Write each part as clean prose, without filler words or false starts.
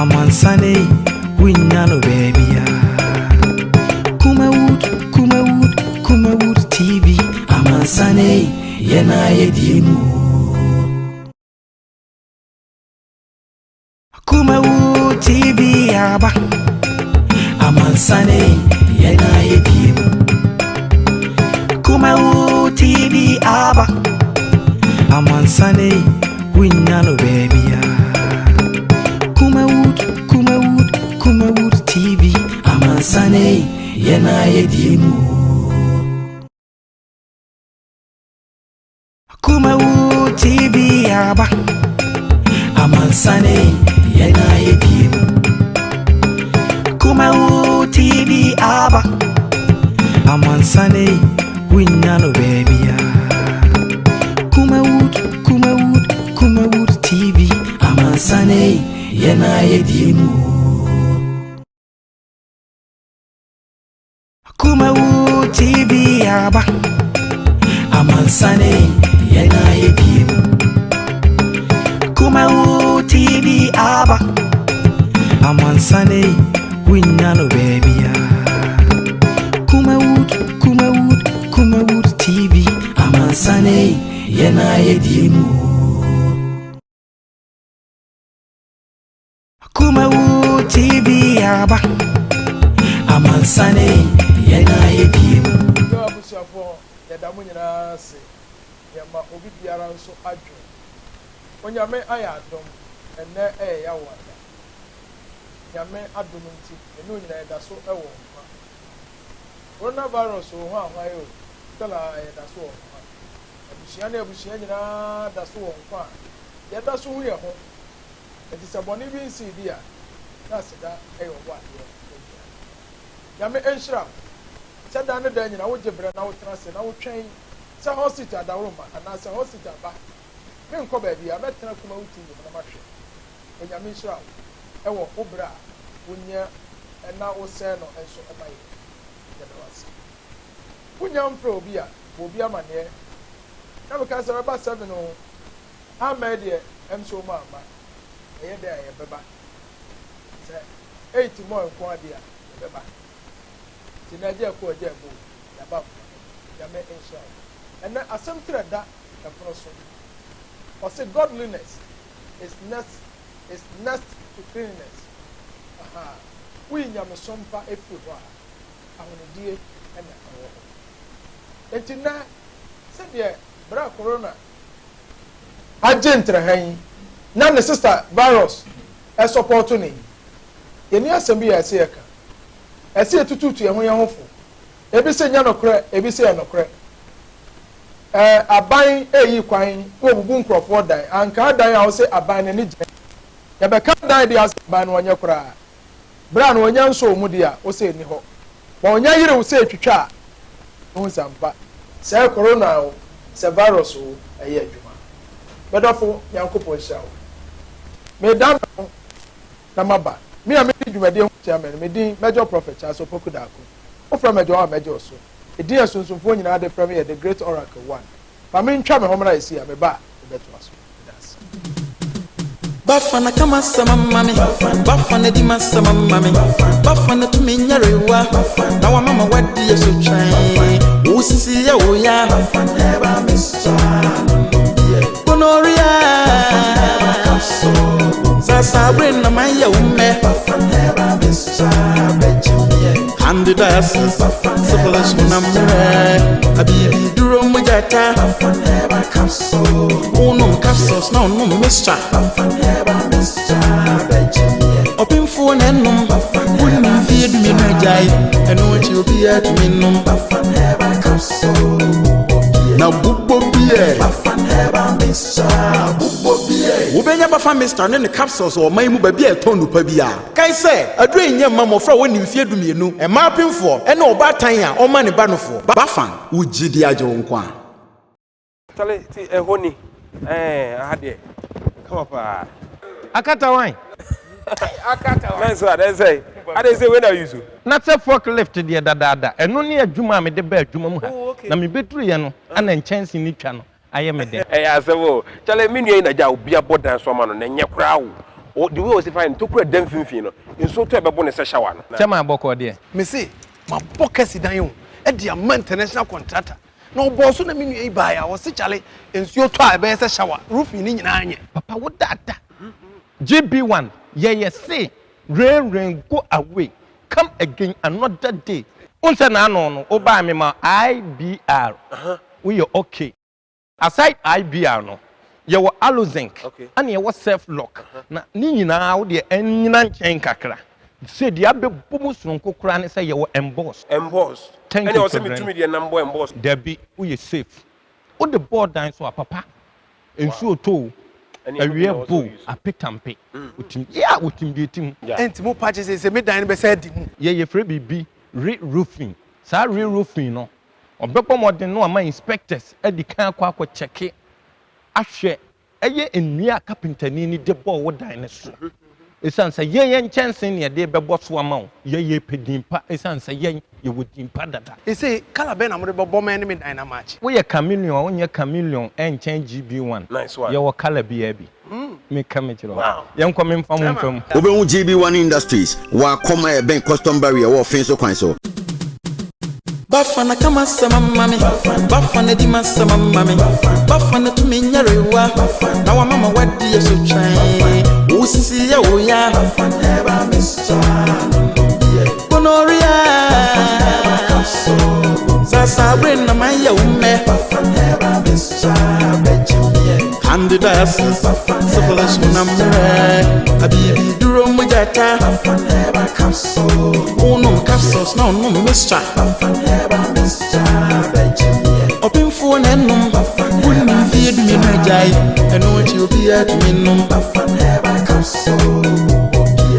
Amansane yi, wonnya no baabiara. Kumawood, Kumawood, Kumawood TV. Amansane yi, yɛn a yɛdie mu. Kumawood TV aba. Amansane yi, yɛn a yɛdie mu. Kumawood TV aba. Amansane yi, wonnya no baabiara. Kumawood, Kumawood, Kumawood TV. Amansane yi, yɛn a yɛdie mu. Kumawood TV aba. Amansane yi, yɛn a yɛdie mu. Kumawood TV aba. Amansane yi, wonnya no baabiara. Kumawood, Kumawood, Kumawood TV. Amansane yi, yɛn a yɛdie mu. Kumawood TV aba. Amansane yi, yɛn a yɛdie mu. Kumawood TV aba. Amansane yi, wonnya no baabiara. Kumawood, Kumawood, Kumawood TV. Amansane yi, yɛn a yɛdie mu. Kumawood TV aba. Amansane yi, yɛn a yɛdie mu. Yo abusuafoɔ, yɛda mo nyinaa ase. Yɛma obi biara nso adwene. Onyame ayɛ adom, ɛnnɛ ɛyɛ Yawoada. Nyame adom nti, yɛne wo nyinaa yɛda so wɔ nkwa. Corona virus o, hwan hwan o, still a yɛda so wɔ nkwa. Abusua ne abusua nyinaa da so wɔ nkwa a, yɛda so hu yɛn ho. Enti sɛ bɔne bi nsii bi a, na aseda yɛ Ɔbɔadeɛ dea. Nyame nhyira wo sɛ da ne da nyina wogye berɛ na wotena ase na wotwɛn sɛ hot seat adaworoma anaasɛ hot seat aba. Menkɔ baabiara, mɛtena Kumawu TV mu na mahwɛ. Onyame nhyira wo wɔ wo berɛ a wonya na wosɛe no nso ma yɛn. Yɛda wo ase. Wonya mfrɛ obi a, bɔ obi amaneɛ. Na mekae sɛ bɛba 7 o, Ammɛɛ deɛ ɛmsɛ ɔmu amma, ɛyɛ dɛn a yɛbɛba. Sɛ eight mɔɔ nko ara deɛ a, yɛbɛba. Nti nnɛ agya ɛkɔ agya ɛbɔ o, yɛaba nkwa. Nyame nhyira wo. Ɛnnɛ asɛm tiri ɛda ɛpono so, ɔse godliness is next is next to cleanliness. Ahaa, woyi nyamesom pa firi hɔ a, ahonidie na ɛwɔ hɔ. Enti nnɛ, sɛdeɛ berɛ a corona agye ntraha yi na ne sister virus ɛsɔpɔto no yi, yɛnni asɛm bi a ɛsɛ yɛka. Ɛsɛ yɛtututu yɛn ho yɛn ho fo. Ebi se nyɛ nokorɛ, ebi se yɛ nokorɛ. Ɛɛ aban ɛreyi kwan na wɔbubu nkurɔfoɔ dan. Ankaa dan a wose aban n'ani gyina. Yɛbɛka dan deɛ a wose aban no ɔnyɛ koraa. Berɛ a na ɔnya nsɔɔ mu deɛ a wose ɛnni hɔ. Ma ɔnya yere wo sɛ ɛtwitwa a, wohu sɛ ampa. Sɛ corona o, sɛ virus o, ɛyɛ adwuma. Me dɔfo, Nyankopɔn nhyira wo. Meredan me ho na maba. Me a medi dwumadie ho chairman no, me din Major Prophet Charles Opoku Darko. Wofrɛ me Adwoa a mɛgye wo so. Edin a sunsumfoɔ nyinaa de frɛ me yɛ The Great Oracle One. Ma mentwa me ho mmra ɛsi a, meba a, mebɛtoa so. Meda ase. Bafana ka m'asɛm ama me Bafana di m'asɛm ama me Bafana tumi nyarewa na wama ma wadi yɛ so twɛn Wo sisi yɛ wo ya Gonorrhea Sasa bere na ma yɛ wo mmɛ Candidiasis Syphilis honam mmerɛ Abibi duro mogyata Wonom capsules na ɔnom mixture. Ɔpemfoɔ na ɛnom. Wonni mfeɛ dumienu agyae. Ɛno akyi obiara tumi nom. Na bobɔ biɛ. Wobɛnya Bafa Mixture ne ne capsules wɔ ɔman yi mu baabi a ɛtɔn nnupa biara. Kae sɛ, aduro yi nyɛ mma mmɔfra a wɔnni mfeɛ dumienu, mmaa apemfoɔ, ne ɔbaatan a ɔmma ne ba nofoɔ. Bafa, wo gyidi agye wo nkwa. Chale ti ɛhɔ ni ɛɛ aha deɛ kama paa. Akata wan? Nice one ɛnsɛ adɛn sɛ wei na use. Na sɛ fork lift deɛ dadaada, ɛno ne adwuma a mede baa adwuma mu ha, na mebɛduruiɛ no na nkyɛnse no twa no ayɛ me dɛ. Ɛyɛ asɛm o. Chale me nua yi na gya obi abɔ dan so ama no na ɛnyɛ koraa o. O the way ɔsi fa yɛ no tokuro ɛda mfimfini no nsuo tɔ ɛbɛbo no sɛ shower no. Kyɛ ma bɔkɔɔ deɛ. Me se mabɔ kasi dan o de ama international contractor na ɔbɔɔ so na me nua yi baeɛ a ɔse kyale nsuo tɔ a ɛbɛyɛ sɛ shower roofing no nyinaa nyɛ. Papa wo dada GB one yɛyɛ se rain rain go away come again another day. Wohu sɛ n'ano no wo baa me ma IBR woyɛ okay. Aside IBR no yɛwɔ Alozinc ɛna yɛwɔ Self Lock na ne nyinaa wo deɛ ɛnyina nkyɛn kakra sɛ deɛ abɛbɔ mu sononko koraa ne sɛ yɛwɔ Emboss. Emboss Thank ɛne you ɔsɛ Children. metumi deɛ nam bɔ emboss. Dabi woyɛ safe wode bɔɔ dan so a papa nsuo tɔ o Ɛne ɛno bi na awia ɔsɛ bɔ o ɔuse. apetampe otim yeah otim deɛ ɛtim. Ɛnti mo pa kye sɛ me dan no bɛsɛ adi mu. Yɛ yɛfrɛ biribi re roofing saa re roofing no Ɔbɛbɔ mmɔden na wama inspectors adi kan akɔ akɔ kyɛke ahwɛ ɛyɛ nnua a kapentani no de bɔɔ wo dan no so. Esiane sɛ yɛn yɛn nkyɛnsee na yɛde rebɛbɔ so ama wo, yɛn yɛpɛ din pa esiane sɛ yɛn yɛwɔ din pa dada. Ese colour bɛn na mode bɛbɔ mɛ ne me dan no ama akye? Woyɛ chameleon a wonyɛ chameleon ɛnkyɛn GB1. Nice one. Yɛwɔ colour biara bi. Meka mekyerɛ wo. Yɛnkɔ memfa mo mfa mu. Wobɛhu GB1 Industries wɔ Akɔm a ɛbɛn Custom Barrier wɔ Ɔfee so kwan so. Bafana ka m'asɛm ama me Bafana di m'asɛm ama me Bafana tumi nyarewa Na wama ma wadi so twɛn Wo sisi yɛ wo ya Gonorrhea Sasa bere na mayɛ wo mmɛ Candidiasis, syphilis honam mmerɛ Abibi duro mogyata Wonom capsules na ɔnom mixture Ɔpemfoɔ na ɛnom Wonni mfeɛ dumienu agyae Ɛno akyi obiara tumi nom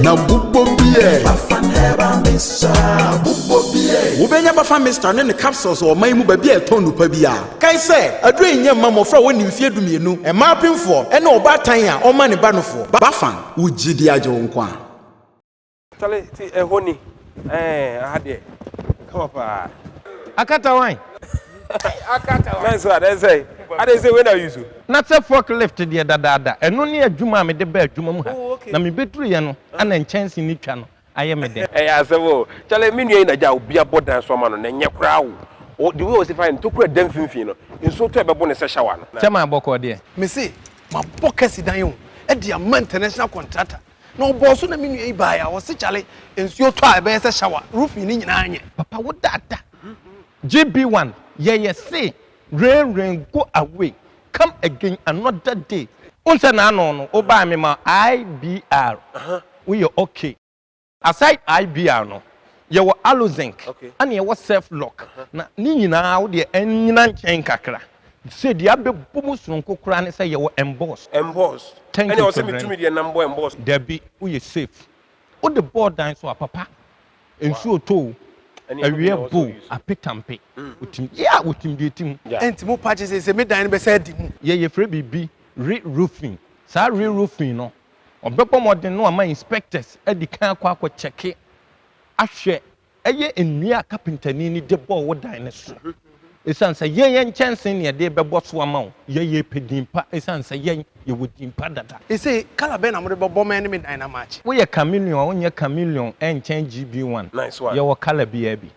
Na bobɔ bi ɛ. Wobɛnya Bafa Mixture ne ne capsules wɔ ɔman yi mu baabi a ɛtɔn nnupa biara. Kae sɛ, aduro yi nyɛ mma mmɔfra a wɔnni mfeɛ dumienu, mmaa apemfoɔ, ne ɔbaatan a ɔmma ne ba nofoɔ. Bafa, wo gyidi agye wo nkwa. Chale ti ɛhɔ ni ɛɛ aha deɛ kama paa. Akata wan? Nice one ɛsɛ ade sɛ wei na use. Na sɛ fork lift deɛ dadaada ɛno ne adwuma a mede baa adwuma mu ha na mebɛduruiɛ no ana nkyɛnse no twa no ayɛ me dɛ. Ɛyɛ asɛm o. Chale me nua yi na gya obi abɔ dan so ama no na ɛnyɛ koraa o. O the way ɔsi fa yɛ no tokuro ɛda mfimfini no nsuo tɔ ɛbɛbo no sɛ shower no. Kyɛ maa bɔkɔɔ deɛ. Me se mabɔ kasi dan o de ama international contractor na ɔbɔɔ so na me nua yi baeɛ a ɔse kyale nsuo tɔ a ɛbɛyɛ sɛ shower roofing no nyinaa nyɛ. Papa wo dada GB one yɛyɛ se rain rain go away come again another day. Wohu sɛ n'ano no wo baa me ma IBR woyɛ okay. Aside IBR no yɛwɔ Alozinc ɛna yɛwɔ Self Lock na ne nyinaa wo deɛ ɛnyina nkyɛn kakra sɛ deɛ abɛbɔ mu sononko koraa ne sɛ yɛwɔ Emboss. Emboss Thank ɛne you ɔsɛ Children. metumi deɛ nam bɔ emboss. Dabi woyɛ safe wode bɔɔ dan so a papa nsuo tɔ o Ɛne ɛno bi awia na ɔsɛ bɔ o ɔuse. apetampe otim yeah otim deɛ ɛtim. Ɛnti mo pa kye sɛ sɛ me dan no bɛsɛ adi mu. Yɛ yɛfrɛ biribi re roofing saa re roofing no Ɔbɛbɔ mmɔden na wama inspectors adi kan akɔ akɔ kyɛke ahwɛ ɛyɛ nnua a kapentani no de bɔɔ wo dan no so. Esiane sɛ yɛn yɛn nkyɛnsee na yɛde rebɛbɔ so ama wo, yɛn yɛpɛ din pa esiane sɛ yɛn yɛwɔ din pa dada. Ese colour bɛn na mode bɛbɔ mɛ ne me dan no ama akye? Woyɛ chameleon a wonyɛ chameleon ɛnkyɛn GB one. Nice one. Yɛwɔ colour biara bi.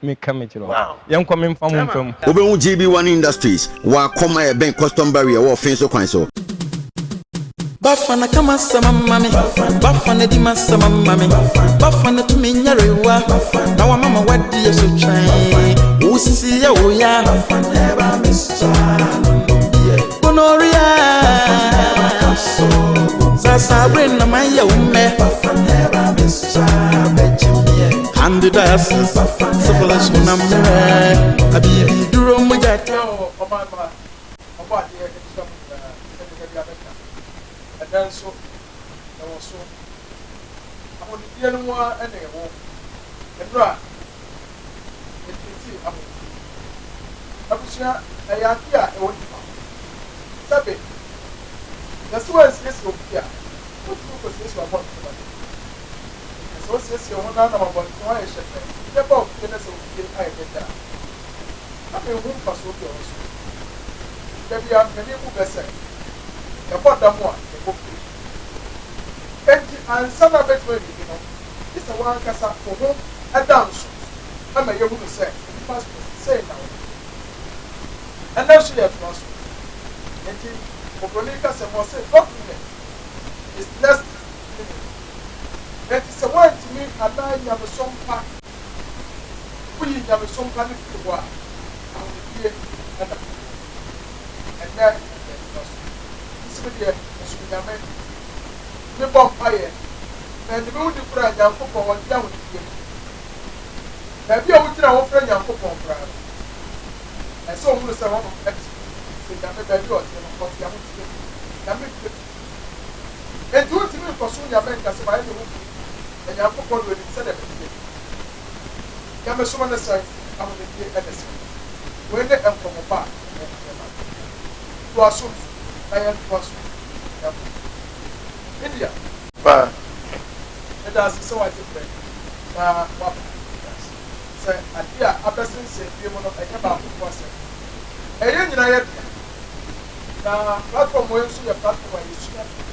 Meka mekyerɛ wo. Yɛnkɔ memfa mo mfa mu. Wobɛhu GB1 Industries wɔ Akɔm a ɛbɛn Custom Barrier wɔ Ɔfee so kwan so. Bafana ka m'asɛm ama me Bafana di m'asɛm ama me Bafana tumi nyarewa Na wama ma wadi so twɛn Wo sisi yɛ wo ya Gonorrhea Sasa bere na mayɛ wo mmɛ Candidiasis, syphilis honam mmerɛ Abibi duro mogya Yɛn wɔ ɔman ma ɔbɔ adeɛ nhyira mo nyinaa sɛdeɛ da biara mɛka ɛnɛ nso yɛwɔ so ahonidie no mu ara na yɛwɔ nnora yɛtiritii ahonidie abusua ɛyɛ adeɛ a ɛwɔ nipa ho sɛbe yɛse wansiesie ofie a wotumi kɔsiesie wabɔntene ma no Na sɛ wosiesie wo ho na nam abɔnten hɔ ayɛ hyɛpɛɛ de ba wo fie na sɛ wo fie ayɛ dɛdɛ a, na minhu mfasoɔ bi a ɛwɔ so. Da biara mpanin bu bɛ sɛ, Yɛbɔ dam a, yɛbɔ pue. Enti ansa na wobɛtumi ayɛ biribi no, gye sɛ w'ankasa wo ho da nso ma yɛhunu sɛ nnipa so sei na wɔyɛ. Ɛnnɛ nso yɛtoa so. Enti oburoni kasa mu ɔse document is next to meaning. Enti sɛ woantumi anaa nyamesom pa, woyi nyamesom pa no firi hɔ a, ahonidie na ɛwɔ hɔ. Ɛnnɛ yɛtoa so. Nti me deɛ mesom Nyame, me bɔ mpaeɛ, na ɛnde me wo di koraa Nyankopɔn ɔngye ahonidie no. Baabi a wogyina a wofrɛ Nyankopɔn koraa no, ɛsɛ sɛ wohunu sɛ hɔnom te, sɛ Nyame, baabi a ɔte no, ɔte ahoteɛ mu. Nyame mpɛ fi. Enti wontumi nkɔsom Nyame nka sɛ mayɛ me ho fi, na Nyankopɔn de onim sɛdeɛ meteɛ. Nyamesom ne sɛn? Ahonidie ne sɛn? Wei ne nkɔmmɔbɔ a ɛnnɛ yɛba no. Toa so na yɛntoa so nkɔ. India. Ba. Meda ase sɛ woagye berɛ na woaba. Meda ase sɛ adeɛ a abɛsensɛn wiem no ɛnyɛ baakofoɔ asɛm. Ɛyɛ yɛn nyinaa yɛ dea. Na platform wei nso yɛ platform a yɛsua adeɛ.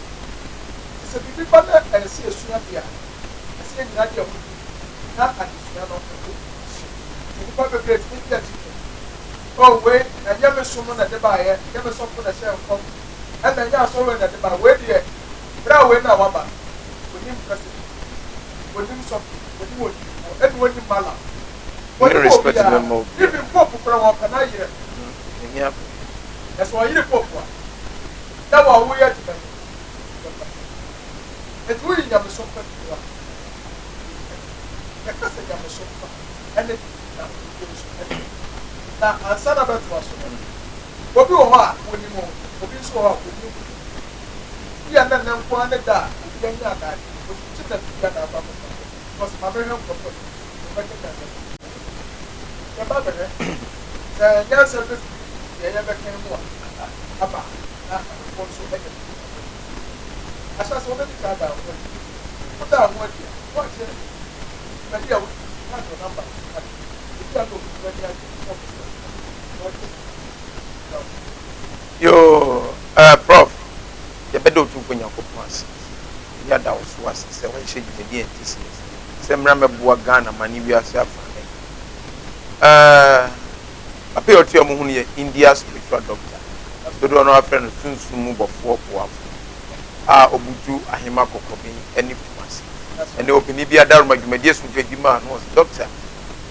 Nti sɛ biribi ba na ɛyɛ sɛ yɛsua adeɛ a, ɛsɛ sɛ yɛn nyinaa de yɛn ho di na adesua no kɔ yie. Nti nnipa bebree tumi di akyinnye. Oh, wei ɛnyɛ me som na ɛde baeɛ, ɛnyɛ me sɔfo na ɛhyɛɛ nkɔm, ɛna ɛnyɛ asɔre wei na ɛde baeɛ. Wei deɛ, berɛ a wei no a waba no, wɔnnim president, wɔnnim sɔfo, wɔnnim odiyifoɔ, ɛna wɔnnim malam. Ne Wɔnnim respect obiara. bɛma obiara. Even pope koraa wɔpɛ no ayerɛ no. Ehia. Na sɛ ɔyere pope a, na wo a woyɛ adwuma yi, wobɛfa no. Enti woyi nyamesom pa firi hɔ a, yɛka sɛ nyamesom pa ne deɛ na obi nso ne deɛ. Na ansa na bɛtoa so no, obi wɔ hɔ a wɔnim o, obi nso wɔ hɔ a wɔnnim o. Bi a na nnɛ nko ara ne da a obi anya adagyew, ɔkyinkyim n'afidie a na akɔ akɔtena hɔ, because ma menhwɛ nkurɔfoɔ a wɔbɛkeka nsɛm. Yɛba bɛhwɛ sɛ nyansa bɛfiri deɛ yɛbɛka yi mu a aba na ahwɛfoɔ nso anya biribi kakra. Ahyɛase wobɛdi kan ada wo ho adi. Woda wo ho adi a, woakyerɛ dwumadi a wodi na ade wo namba nso ade. Ebi a na obi nso ani agye na ɔpɛ sɛ ɔka na ɔgye na ɔgye. Yoo eh prof yɛbɛda Otumfoɔ Nyankopɔn ase na yɛada wo so ase sɛ woahyɛ dwumadi a ɛte sei sɛ mmra mmɛboa Ghana man ne wiase afanan Eh papa yi a ɔte a mohu no yɛ India spiritual doctor dodoɔ no ara frɛ no sunsum mu bɔfoɔ boafo a ɔbutu Ahema Kɔkɔben ne Kumasi ɛnɛ ɔpanin bi adaroma dwumadie sononko adi maa no ɔse doctor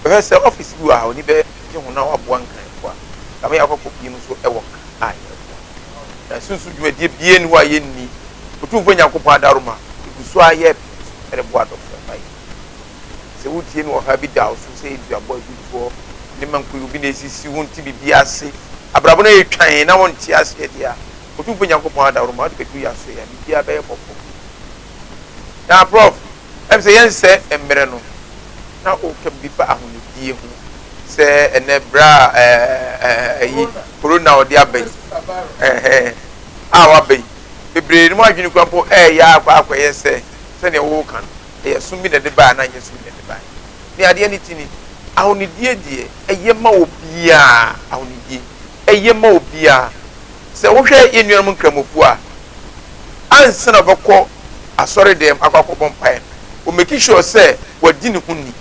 bɛhwɛ sɛ office bi wɔ ha ɔni bɛ gye ho na waboa Nkranfoɔ a kame yɛakɔ akɔpie mu nso wɔ Nkran a yɛreboa na sunsum dwumadie bie ni hɔ a yɛnni Otumfoɔ Nyankopɔn adaroma ɛgu so a yɛpene so ɛreboa adɔfoɔ ɛfa yɛn sɛ wotie no ɔhaw bi da wo so sɛ aduabɔ agutoɔ ne mankoyi obi na ɛsisi wo nte biribi ase abrabɔ no yɛ twan na wonte aseɛ deɛ a Otumfoɔ Nyankopɔn adaworoma wode bɛdu yɛ aso yɛ a biribiara bɛyɛ bɔkɔ na prof ɛm sɛ yɛnsɛ mmerɛ no na woka biribi fa ahonidie ho sɛ ɛnɛ berɛ a ɛyi corona ɔde aba yi a waba yi bebree no mu adwene kura mpo ɛyɛ akɔ akɔyɛ sɛ sɛdeɛ woka no ɛyɛ som bi na ɛde bae anaa ɛnyɛ som bi na ɛde bae. Ne adeɛ no ti ni, ahonidie deɛ, ɛyɛ ma obiara, ahonidie, ɛyɛ ma obiara. Sɛ wohwɛ yɛn nuanom Nkramofoɔ a, ansa na wɔbɛkɔ asɔre dɛm akɔ akɔbɔ mpaeɛ no, wɔ make sure sɛ wadi ne ho ni.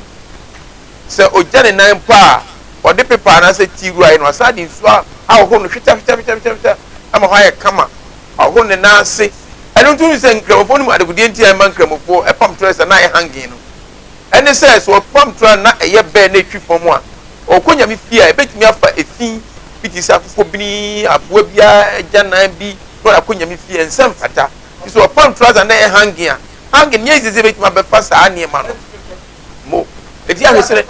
Sɛ ɔgya ne nan mpo a, ɔde pepa anaasɛ tea wura ayɛ no, wasan de nsuo ahohoro no hweta hweta hweta hweta ama hɔ ayɛ kama. Ɔhoro ne nan ase. Ɛno nti wohu sɛ Nkramofoɔ no mu adekodeɛ nti a ɛma Nkramofoɔ pam trɛsa na ayɛ hanging no, ɛne sɛ, sɛ wɔpam tra na ɛyɛ bɛɛ na ɛtwi fam a, ɔkɔ Nyame fie a, ɛbɛtumi afa efi bi te sɛ akokɔbini, aboa bi agyanan bi na ɔde akɔ Nyame fie, ɛnsɛ mfata. Nti sɛ wɔpam trɔsa na ɛyɛ hanging a, hanging nyɛ easy sɛ ɛbɛtumi abɛfa saa nneɛma no. Mo. Enti ahwɛ sɛ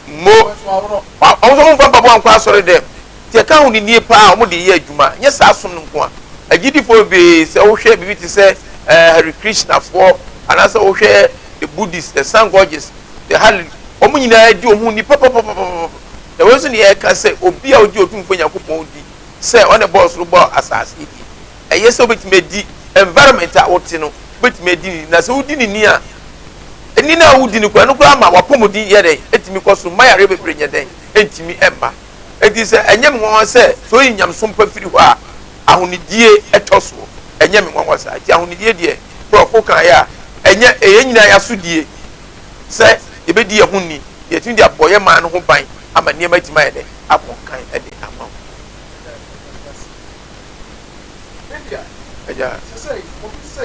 mo, wɔn nso wɔmfa mpaboa nkɔ asɔre dɛm. Nti ɛka ahonidie paa a wɔde yɛ adwuma, nyɛ saa som no nko a. Agyidifoɔ bebree, sɛ wohwɛ biribi te sɛ eh, Hare Krishnafoɔ, anaasɛ wohwɛ the Buddhists, the Sangorges, the Hallel, wɔn nyinaa di wɔn ho ni papapapapapa. Na wei nso ne yɛka sɛ obi a ogye Otumfoɔ Nyankopɔn di sɛ ɔne bɔɔ soro bɔɔ asase yi deɛ, ɛyɛ sɛ wobɛtumi adi environment a wote no, wobɛtumi adi ne ni. Na sɛ wodi ne ni a, ni no a wodi no koraa, ɛno koraa ma w'apɔmuden yɛ dɛn? Ɛtumi kɔ soro, mma yareɛ bebree nyɛ dɛn? Ɛntumi mma. Enti sɛ ɛnyɛ me nwanwa sɛ, sɛ oyi nyamesom pa firi hɔ a, ahonidie tɔ soɔ. Ɛnyɛ me nwanwa saa. Enti ahonidie deɛ, Prof. Wokaeɛ a, ɛnyɛ yɛn nyinaa yɛn asodie sɛ yɛbɛdi yɛn ho ni na yɛatumi de abɔ yɛn man no ho ban ama nneɛma atumi ayɛ dɛ akɔ nkan de ama wo. Media, Agya. Sesei obi se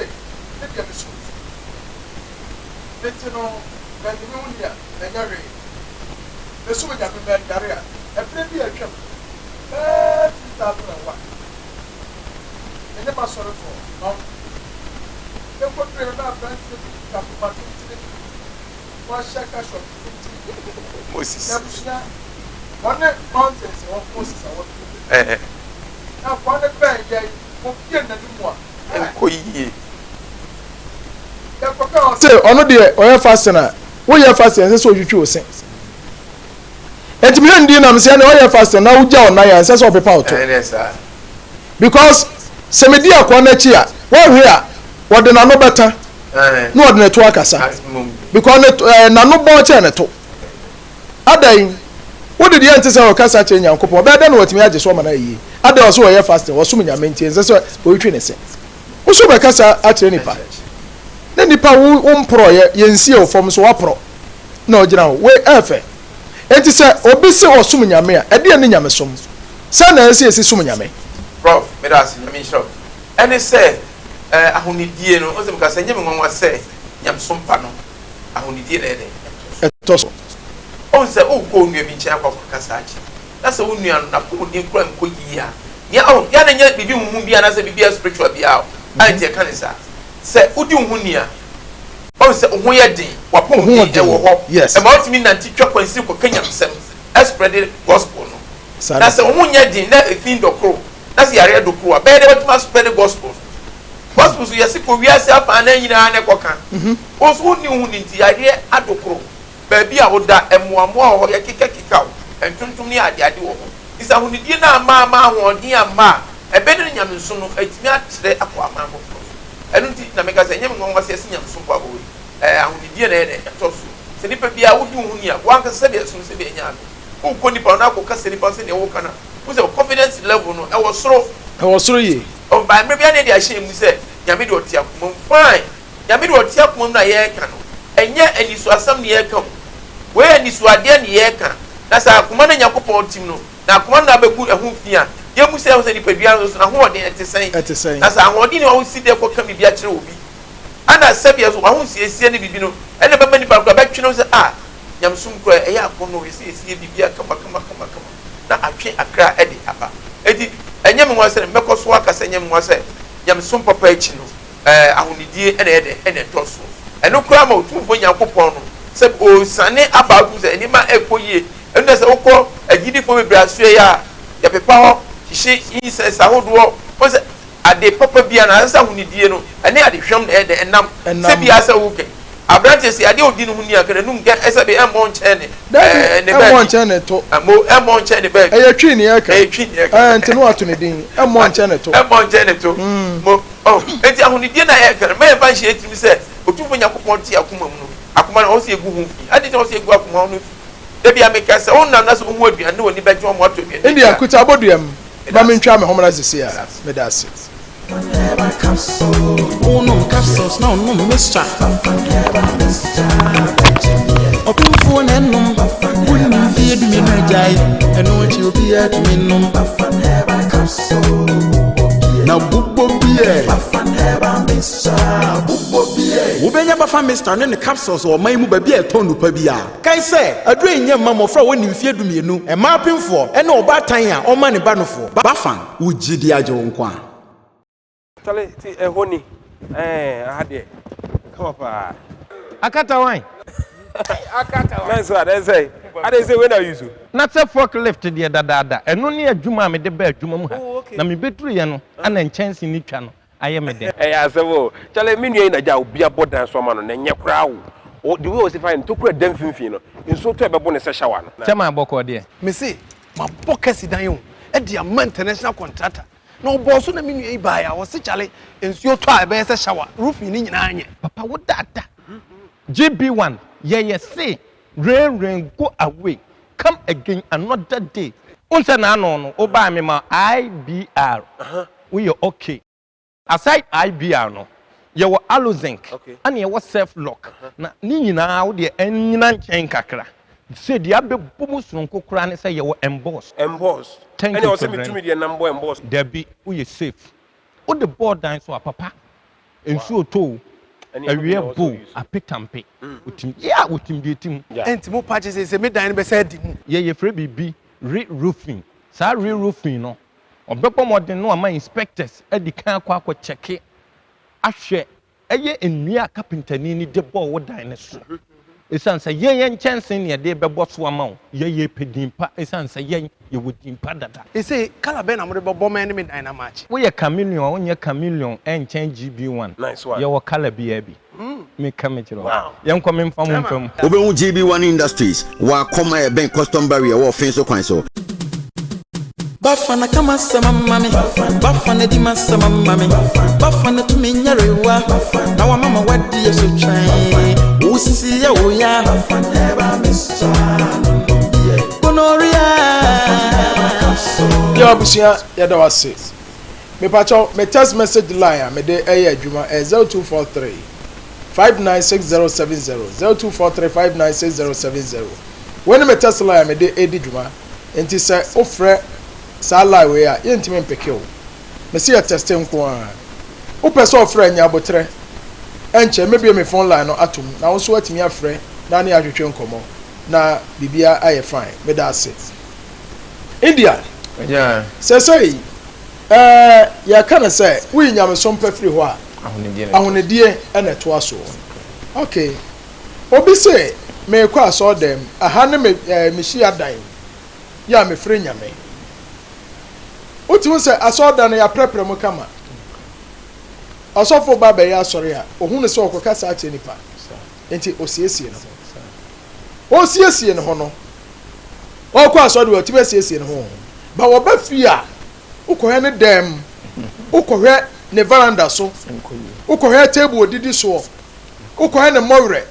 me deɛ me som ti Enti no madi me ho ni a ɛnyɛ hwee Me som Nyame manyare a Ɛberɛ bi a atwam bɛɛ 2001 Me ne m'asɔre kɔɔ mountain Yɛkɔduruiɛ no na abranteɛ bi kuta poma tentene bi Wahyɛ kashɔt tenten Moses. N'abusua wɔne mountains hɔ Moses a wɔto Na akoa no bɛn yɛn, obue n'anom a, eh. Ɛnkɔ yie. Yɛkɔka ɔse ɔno deɛ ɔyɛ fasting a, woyɛ fasting a ɛnsɛ sɛ otwitwi wo se. Enti mehwɛ ne din na mese ɛne ɔyɛ fasting na wogya wo nan a ɛnsɛ sɛ ɔpepa wo to. Ɛne saa. Because sɛ medi akoa no akyi a, woahwɛ a wɔde n'ano bɛta na wɔde ne to akasa. Because ne eh, n'ano bɔn kyɛn ne to. Adɛn? Wode deɛ ɛnte sɛ ɔkasa kyerɛ Nyankopɔn, ɔbɛyɛ dɛn na watumi agye so ama no ayɛ yie? Adɛn ɔse ɔyɛ fasting, ɔsom Nyame nti ɛnsɛ sɛ ɔtwitwi ne se? Wo so wobɛkasa akyerɛ nipa na nipa wo wo mporɔeɛ, yɛnsie wo fam nso woaporɔ na ɔgyina hɔ, wei ɛɛfɛ. Enti sɛ obi se ɔsom Nyame a, ɛdeɛn ne Nyamesom? Sɛn na ɛsɛ sɛ yɛsi som Nyame? Prof. Meda ase, Nyame nhyira wo. Ɛne sɛ, eh, ahonidie no, wohu sɛ meka sɛ ɛnyɛ me nwanwa sɛ nyamesom pa no, ahonidie na ɛyɛ dɛn? Ɛtɔ so. Woahu sɛ worekɔ wo nua bi nkyɛn akɔ akɔka saa akyerɛ no, na sɛ wo nua no n'apɔmuden koraa nkɔ yie a, nea oh, yɛ a na ɛnyɛ biribi huhu bi anaasɛ biribi a spiritual biara o, a nti ɛka ne saa. Sɛ wodi wo ho ni a, woahu sɛ wo ho yɛ den, w'apɔmuden ɛwɔ hɔ, ɛma wotumi nante twa kwansini kɔka nyamesɛm, ɛspread gospel no. Na sɛ wo ho nyɛ den na efi dɔkoro, na sɛ yareɛ dokoro a, bɛyɛ dɛ watumi aspread gospel no. Gospel so yɛse kɔ wiase afanan nyinaa na ɛkɔka. Wo nso wonni wo ho ni nti yareɛ adokoro. Baabi a woda, mmoammoa wɔ hɔ, yɛkekakeka wo, ntontom ne adeade wɔ hɔ. Nti sɛ ahonidie no amma amma ahoɔden amma a, ɛbɛyɛ dɛ na nyamesom no atumi atrɛ akɔ aman foforɔ so. Ɛno nti na meka sɛ ɛnyɛ me nwanwa sɛ yɛse nyamesom boa wɔ wei. Ɛɛ ahonidie na ɛyɛ dɛn? Ɛtɔ so. Sɛ nipa biara wodi wo ho ni a, wo ankasa sɛdeɛ ɛsono sɛdeɛ ɛnyɛ ade. Wokɔ nipa hɔ na akɔkasa nipa ho sɛdeɛ woka no a, wohu sɛ wo confidence level no ɛwɔ soro. Ɛwɔ soro yie. Ɔbae mmerɛ biara na yɛde ahyɛ yɛn mu sɛ Nyame deɛ ɔte akoma mu. Fine! Nyame deɛ ɔte akoma mu na yɛreka no, ɛnyɛ anisoasɛm na yɛreka o. Wei yɛ anisoadeɛ na yɛreka. Na sɛ akoma no a Nyankopɔn te mu no, na akoma no na abɛgu ɛho fi a, yɛmmu sɛ ɛho sɛ nipadua no nso n'ahoɔden ɛte sɛn? Ɛte sɛn? Na sɛ ahoɔden nni hɔ a wosi dɛn kɔka biribi akyerɛ obi? Ɛna sɛdeɛ nso w'ahosiesie ne biribi no, ɛna ɛbɛma nipa no koraa bɛtwene ho sɛ, ah, nyamesom koraa ɛyɛ akɔnnɔ o, yɛsɛ yɛsi yɛ biribiara kama kama kama kama. na atwe akra de aba. Enti, ɛnyɛ me nwanwa sɛ mɛkɔ so aka sɛ ɛnyɛ me nwanwa sɛ nyamesom papa akyi no, ahonidie na ɛyɛ dɛn na ɛtɔ so. Ɛno koraa ma Otumfoɔ Nyankopɔn no, sɛ ɔresiane aba a, wotumi sɛ nneɛma rekɔ yie. Ɛno na sɛ wokɔ agyidifoɔ bebree asoɛeɛ a, yɛpepa hɔ, hyehye incense ahodoɔ. Wohu sɛ Ade papa biara no, ɛsɛ sɛ ahonidie no ne adehwam na ɛyɛ dɛ, ɛnam. Sɛ Ɛnam. biara sɛ wokɛ. Aberanteɛ sɛ adeɛ a ɔdi ne ho ni a, nka n'anum nka ɛsɛ bi ɛmmɔ nkyɛn ne Dabi, ɛɛ ne ɛmmɔ baabi. nkyɛn ne to. Mo, ɛmmɔ nkyɛn ne baabi. Ɛyɛ twi ne yɛka. Ɛyɛ twi ne yɛka. Ɛɛ, nti na wato ne din. Ɛmmɔ nkyɛn ne to. Ɛmmɔ nkyɛn ne to. Mo, oh, enti ahonidie no a yɛka no, mma yɛmfa nhyɛ yɛn tirim sɛ Otumfoɔ Nyankopɔn te akoma mu no, akoma no, ɔwɔ sɛ yɛgu ho fi. Adɛn nti na ɔwɔ sɛ yɛgu akoma no fi? Da biara meka sɛ, wonam na sɛ wohu aduane na w'ani bɛgye ho ama woatɔ aduane adi India, a, kuta abɔdua mu. Ma mentwa me ho mmra sesei ara. Meda ase. Wonom capsules na ɔnom mixture. Ɔpemfoɔ na ɛnom. Wonni mfeɛ dumienu agyae. Ɛno akyi obiara tumi nom. Na bobɔ bi ɛ. Wobɛnya Bafa Mixture ne ne capsules wɔ ɔman yi mu baabi a yɛtɔn nnupa biara. Kae sɛ, aduro yi nyɛ mma mmɔfra a wɔnni mfeɛ dumienu, mmaa apemfoɔ, ne ɔbaatan a ɔmma ne ba nofoɔ. Bafan, wo gyidi agye wo nkwa. Chale ti ɛhɔ ni ɛɛ aha deɛ kama paa. Akata wan? Nice one ɛsɛ ade sɛ wei na use. Na sɛ fork lift deɛ dadaada, ɛno ne adwuma a mede baa adwuma mu ha, na mebɛduruiɛ no ana nkyɛnse no twa no ayɛ me dɛ. Ɛyɛ asɛm o. Chale me nua yi na gya obi abɔ dan so ama no na ɛnyɛ koraa o. O the way ɔsi fa yɛ no tokura da mfimfini no nsuo tɔ a ɛbɛbo no sɛ shower no. Kyɛ maa bɔkɔɔ deɛ. Me se mabɔ kasi dan o de ama international contractor na ɔbɔɔ so na me nua yi baeɛ a ɔse kyale nsuo tɔ a ɛbɛyɛ sɛ shower roofing no nyinaa nyɛ. Papa wo dada GB one yɛyɛ se rain rain go away come again another day. Wohu sɛ n'ano no wo baa me ma IBR woyɛ okay. Aside IBR no, Yɛwɔ aloe zinc ɛna yɛwɔ self lock na ne nyinaa wo deɛ ɛnyina nkyɛn kakra. Sɛ deɛ abɛbɔ mu soronko koraa ne sɛ yɛwɔ emboss. Emboss. Thank Ɛnna you ɔsɛ Kwadran. metumi deɛ nam bɔ emboss. Dabi woyɛ safe. Wode bɔɔ dan so a papa nsuo tɔ o, awia bɔ o, apetampe otim yeah otim deɛ ɛtim. Ɛnti mo pa kyɛ sɛ sɛ me dan no bɛsɛ adi mu. Yɛ yɛfrɛ biribi re-roofing. Saa re-roofing no ɔbɛbɔ mmɔden na wama inspectors adi kan akɔ akɔ kyɛke ahwɛ ɛyɛ nnua a kapentani no de bɔɔ wo dan no so. Esiane sɛ yɛn yɛn nkyɛnsee na yɛde rebɛbɔ so ama wo, yɛn yɛpɛ din pa esiane sɛ yɛn yɛwɔ din pa dada. Seesei colour bɛn na mode bɛbɔ me ne me dan no amakye? Woyɛ chameleon a wonyɛ chameleon ɛnkyɛn GB1. Nice one. Yɛwɔ colour biara bi. Meka mekyerɛ wo. Yɛnkɔ memfa mo mfa mu. Wobɛhu GB1 Industries wɔ Akɔm a ɛbɛn Custom Barrier wɔ Ɔfee so kwan so. Bafana ka m'asɛm ama me Bafana di m'asɛm ama me Bafana tumi nyarewa na wama ma wadi yɛ so twɛn Wo sisi yɛ wo ya Gonorrhea. Yɛ abusua yɛda wo ase. Mepakyɛw me text message line a mede ɛyɛ adwuma ɛyɛ 0243 596070 0243 596070 Wei ne me text line a mede ɛredi dwuma Enti sɛ wofrɛ saa line wei a yɛntumi mpeke wo. Mese yɛ tɛste nko ara. Wopɛ sɛ ɔfrɛ a nya aboterɛ. Ɛnkyɛ mɛbue me phone line no atom na wo nso woatumi afrɛ na ne yɛatwetwe nkɔmmɔ na biribiara ayɛ fine. Meda ase. India, Seesei ɛɛ yɛka no sɛ woyi nyamesom pa firi hɔ a, ahonidie na ɛtoa soɔ. Okay. Obi se, Merekɔ asɔɔdan mu, aha ne me eh, me hyiadan yi a mefrɛ Nyame. Wote hu sɛ asɔɔdan no yɛaprɛprɛ mu kama. Ɔsɔfo ba bɛyɛ asɔre a, ohu no sɛ ɔkɔkasa akyerɛ nipa, nti osiesie ne ho. Osiesie ne ho no, ɔkɔ asɔre deɛ ɔtumi asiesie ne ho. Ba wɔba fie a, wokɔhwɛ ne dan mu, wokɔhwɛ ne veranda so, wokɔhwɛ table odidi soɔ, Wokɔhwɛ ne mmɔwerɛ,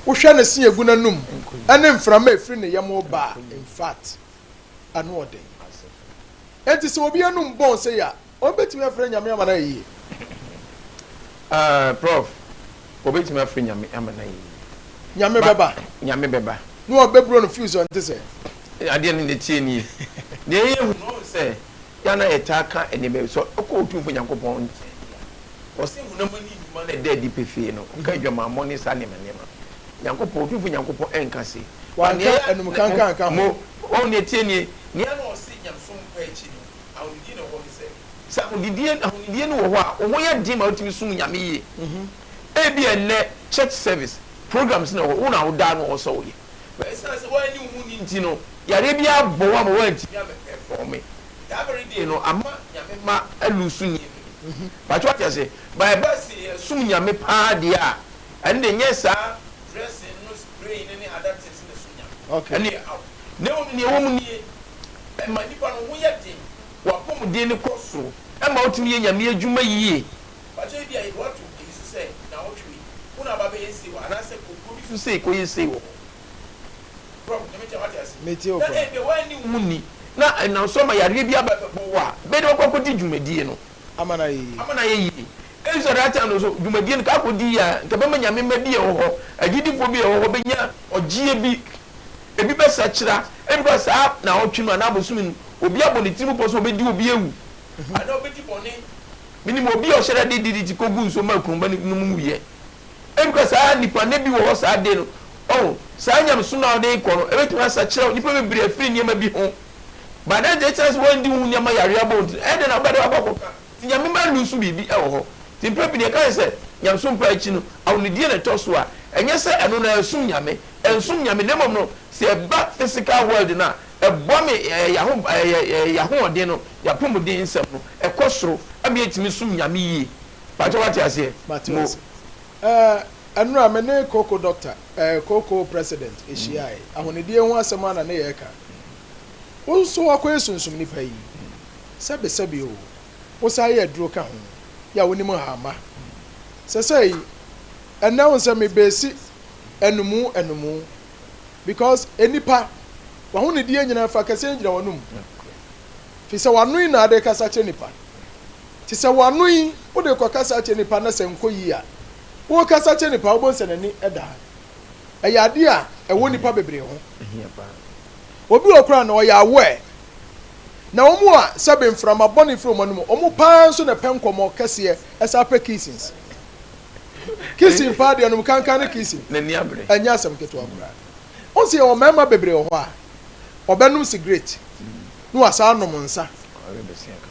wohwɛ ne se egu n'anum, ɛne mframa a efiri ne yam reba a, in fact, ano ɔden. Enti sɛ obi anum bɔn sei a, ɔbɛtumi afrɛ Nyame ama no ayɛ yie? Ah, Prof, ɔbɛtumi afrɛ Nyame ama no ayɛ yie. Nyame bɛba. Nyame bɛba. Na wabɛburo no fuse ɔnte sɛ. Adeɛ no deɛ tie nie. Deɛ ɛyɛ hu no, ɔhu sɛ, yɛ a na yɛtaa ka nneɛma bi, sɛ wokɔ Otumfoɔ Nyankopɔn nkyɛn deɛ a, Ɔse honam ani nnwuma no ɛda adi pefee no, ɔka adwamammɔ ne saa nneɛma nneɛma no. Nyankopɔn, Otumfo Nyankopɔn ɛnka sei. But Wanka nea ɛyɛ anumkanka anka ho. Mo, wɔn nea ɛteɛ nie, nea na ɔse nyamesom pa akyi no, ahonidie na ɛwɔ hɔ ne sɛ, sɛ ahonidie, ahonidie no wɔ hɔ a, wo ho yɛ den ma wotumi som Nyame yie. Ebia ɛnnɛ church service, programs na ɛwɔ hɔ, wo na woda ano a ɛwɔ sɛ woyɛ. But ɛsiane sɛ woanni wo ho ni nti no, yareɛ bi abɔ wo ama woantumi ammɛ performe. That very day no, ama Nyame mma alusu nneɛma bi. Mpakyɛ wate aseɛ? But ɛba se yɛsom Nyame paa deɛ a, ɛno deɛ nyɛ saa dressing no spraying no ne other things na ɛsom Nyame. Ɛno yɛ out. Na mmom nea ɛwɔ mu nie, ɛma nipa no ho yɛ den, w'apɔmuden no kɔ soro, ɛma wotumi yɛ Nyame adwuma yie. Mpakyɛ ebia yɛde wo ato ayi so sɛ naawɔtwe wei, wo na aba abɛyɛ sei wɔ ha, anaasɛ kɔ kuro bi so sei kɔyɛ sei wɔ hɔ. Prof, nea mekyerɛ wate ase? Metie wo Na paa. ebia woanni wo ho ni, na ɛnam so ama yareɛ bi aba abɛbɔ wo a, bɛyɛ dɛ woakɔ akɔdi dwumadie no. Ama no ayɛ yie. Ama no ayɛ yie. Ɛnso at that time no nso, dwumadie no, ka akɔdi yie a, nka ɛbɛma Nyame mma bi a ɛwɔ hɔ, agyidifoɔ bi a ɛwɔ hɔ bɛnya ɔgyeɛ bi. Ebi bɛsakyera, ebi koraa saa naawɔtwe no anaa bosome no, obi abɔ ne tirim pɔ sɛ ɔbɛdi obi awu, anaa ɔbɛdi bɔne. Menim obi a ɔhyɛ da de DDT kɔgu nsuo ma akurumba no nom wuiɛ. Ebia saa nnipa no bi wɔ hɔ saa de no, ɔho, saa nyamesom no a wɔde rekɔ no, ebetumi asakyera nnipa bebree afiri nneɛma bi ho. But dɛn nti esiane sɛ wɔandi wo ho nneɛma yare abɔ wo nti no, ɛyɛ dɛn na wobɛde wakɔ akɔka? Nti Nyame mma lusu biribi wɔ hɔ. Nti mpɛn pii no yɛka ne sɛ, nyamesom pa akyi no, ahonidie na ɛtɔ so a, ɛnyɛ sɛ ɛno no ɛresom Nyame, ɛnsom Nyame, na mmom no, sɛ ɛba physical world no a, ɛboa me yɛ yɛaho yɛ yɛahoɔden no, yɛapɔmuden nsɛm no, ɛkɔ soro, ɛma yɛtumi som Nyame yie. Pakyɛ wate aseɛ? Mate Mo. ase. Ɛɛ, ɛnora me ne Koko doctor, ɛɛ, Koko president hyiae. Ahonidie ho asɛm ara na ne yɛreka. Wo nso woakɔyɛ sunsum nipa yi, sɛbe sɛbe o, wosan yɛ aduro ka ho, yɛ a wonim nhahamma. Sɛsɛi, ɛnnɛ wohu sɛ me base anumu anumu because nnipa, w'ahonidie nyinaa fa kɛseɛ gyina w'anum. Firi sɛ w'ano yi na ade kasa kyerɛ nipa. Nti sɛ w'ano yi wode rekɔkasa akyerɛ nipa na sɛ nkɔ yie a, worekasa kyerɛ nipa a wobɛhu sɛ n'ani da ha. Ɛyɛ adeɛ a ɛwɔ nipa bebree ho. Obi wɔ koraa na ɔyɛ aware. Na wɔn a sɛbe mframa bɔne firi wɔn anom, wɔn paa nso na ɛpɛ nkɔmmɔ kɛseɛ ɛsan pɛ kissings. Kissing paa deɛ nom kankan ne kissing. Ɛnyɛ asɛm ketewa koraa. Wohu sɛ yɛwɔ mmarima bebree wɔ hɔ a, ɔbɛnom sigaret na wasan anom nsa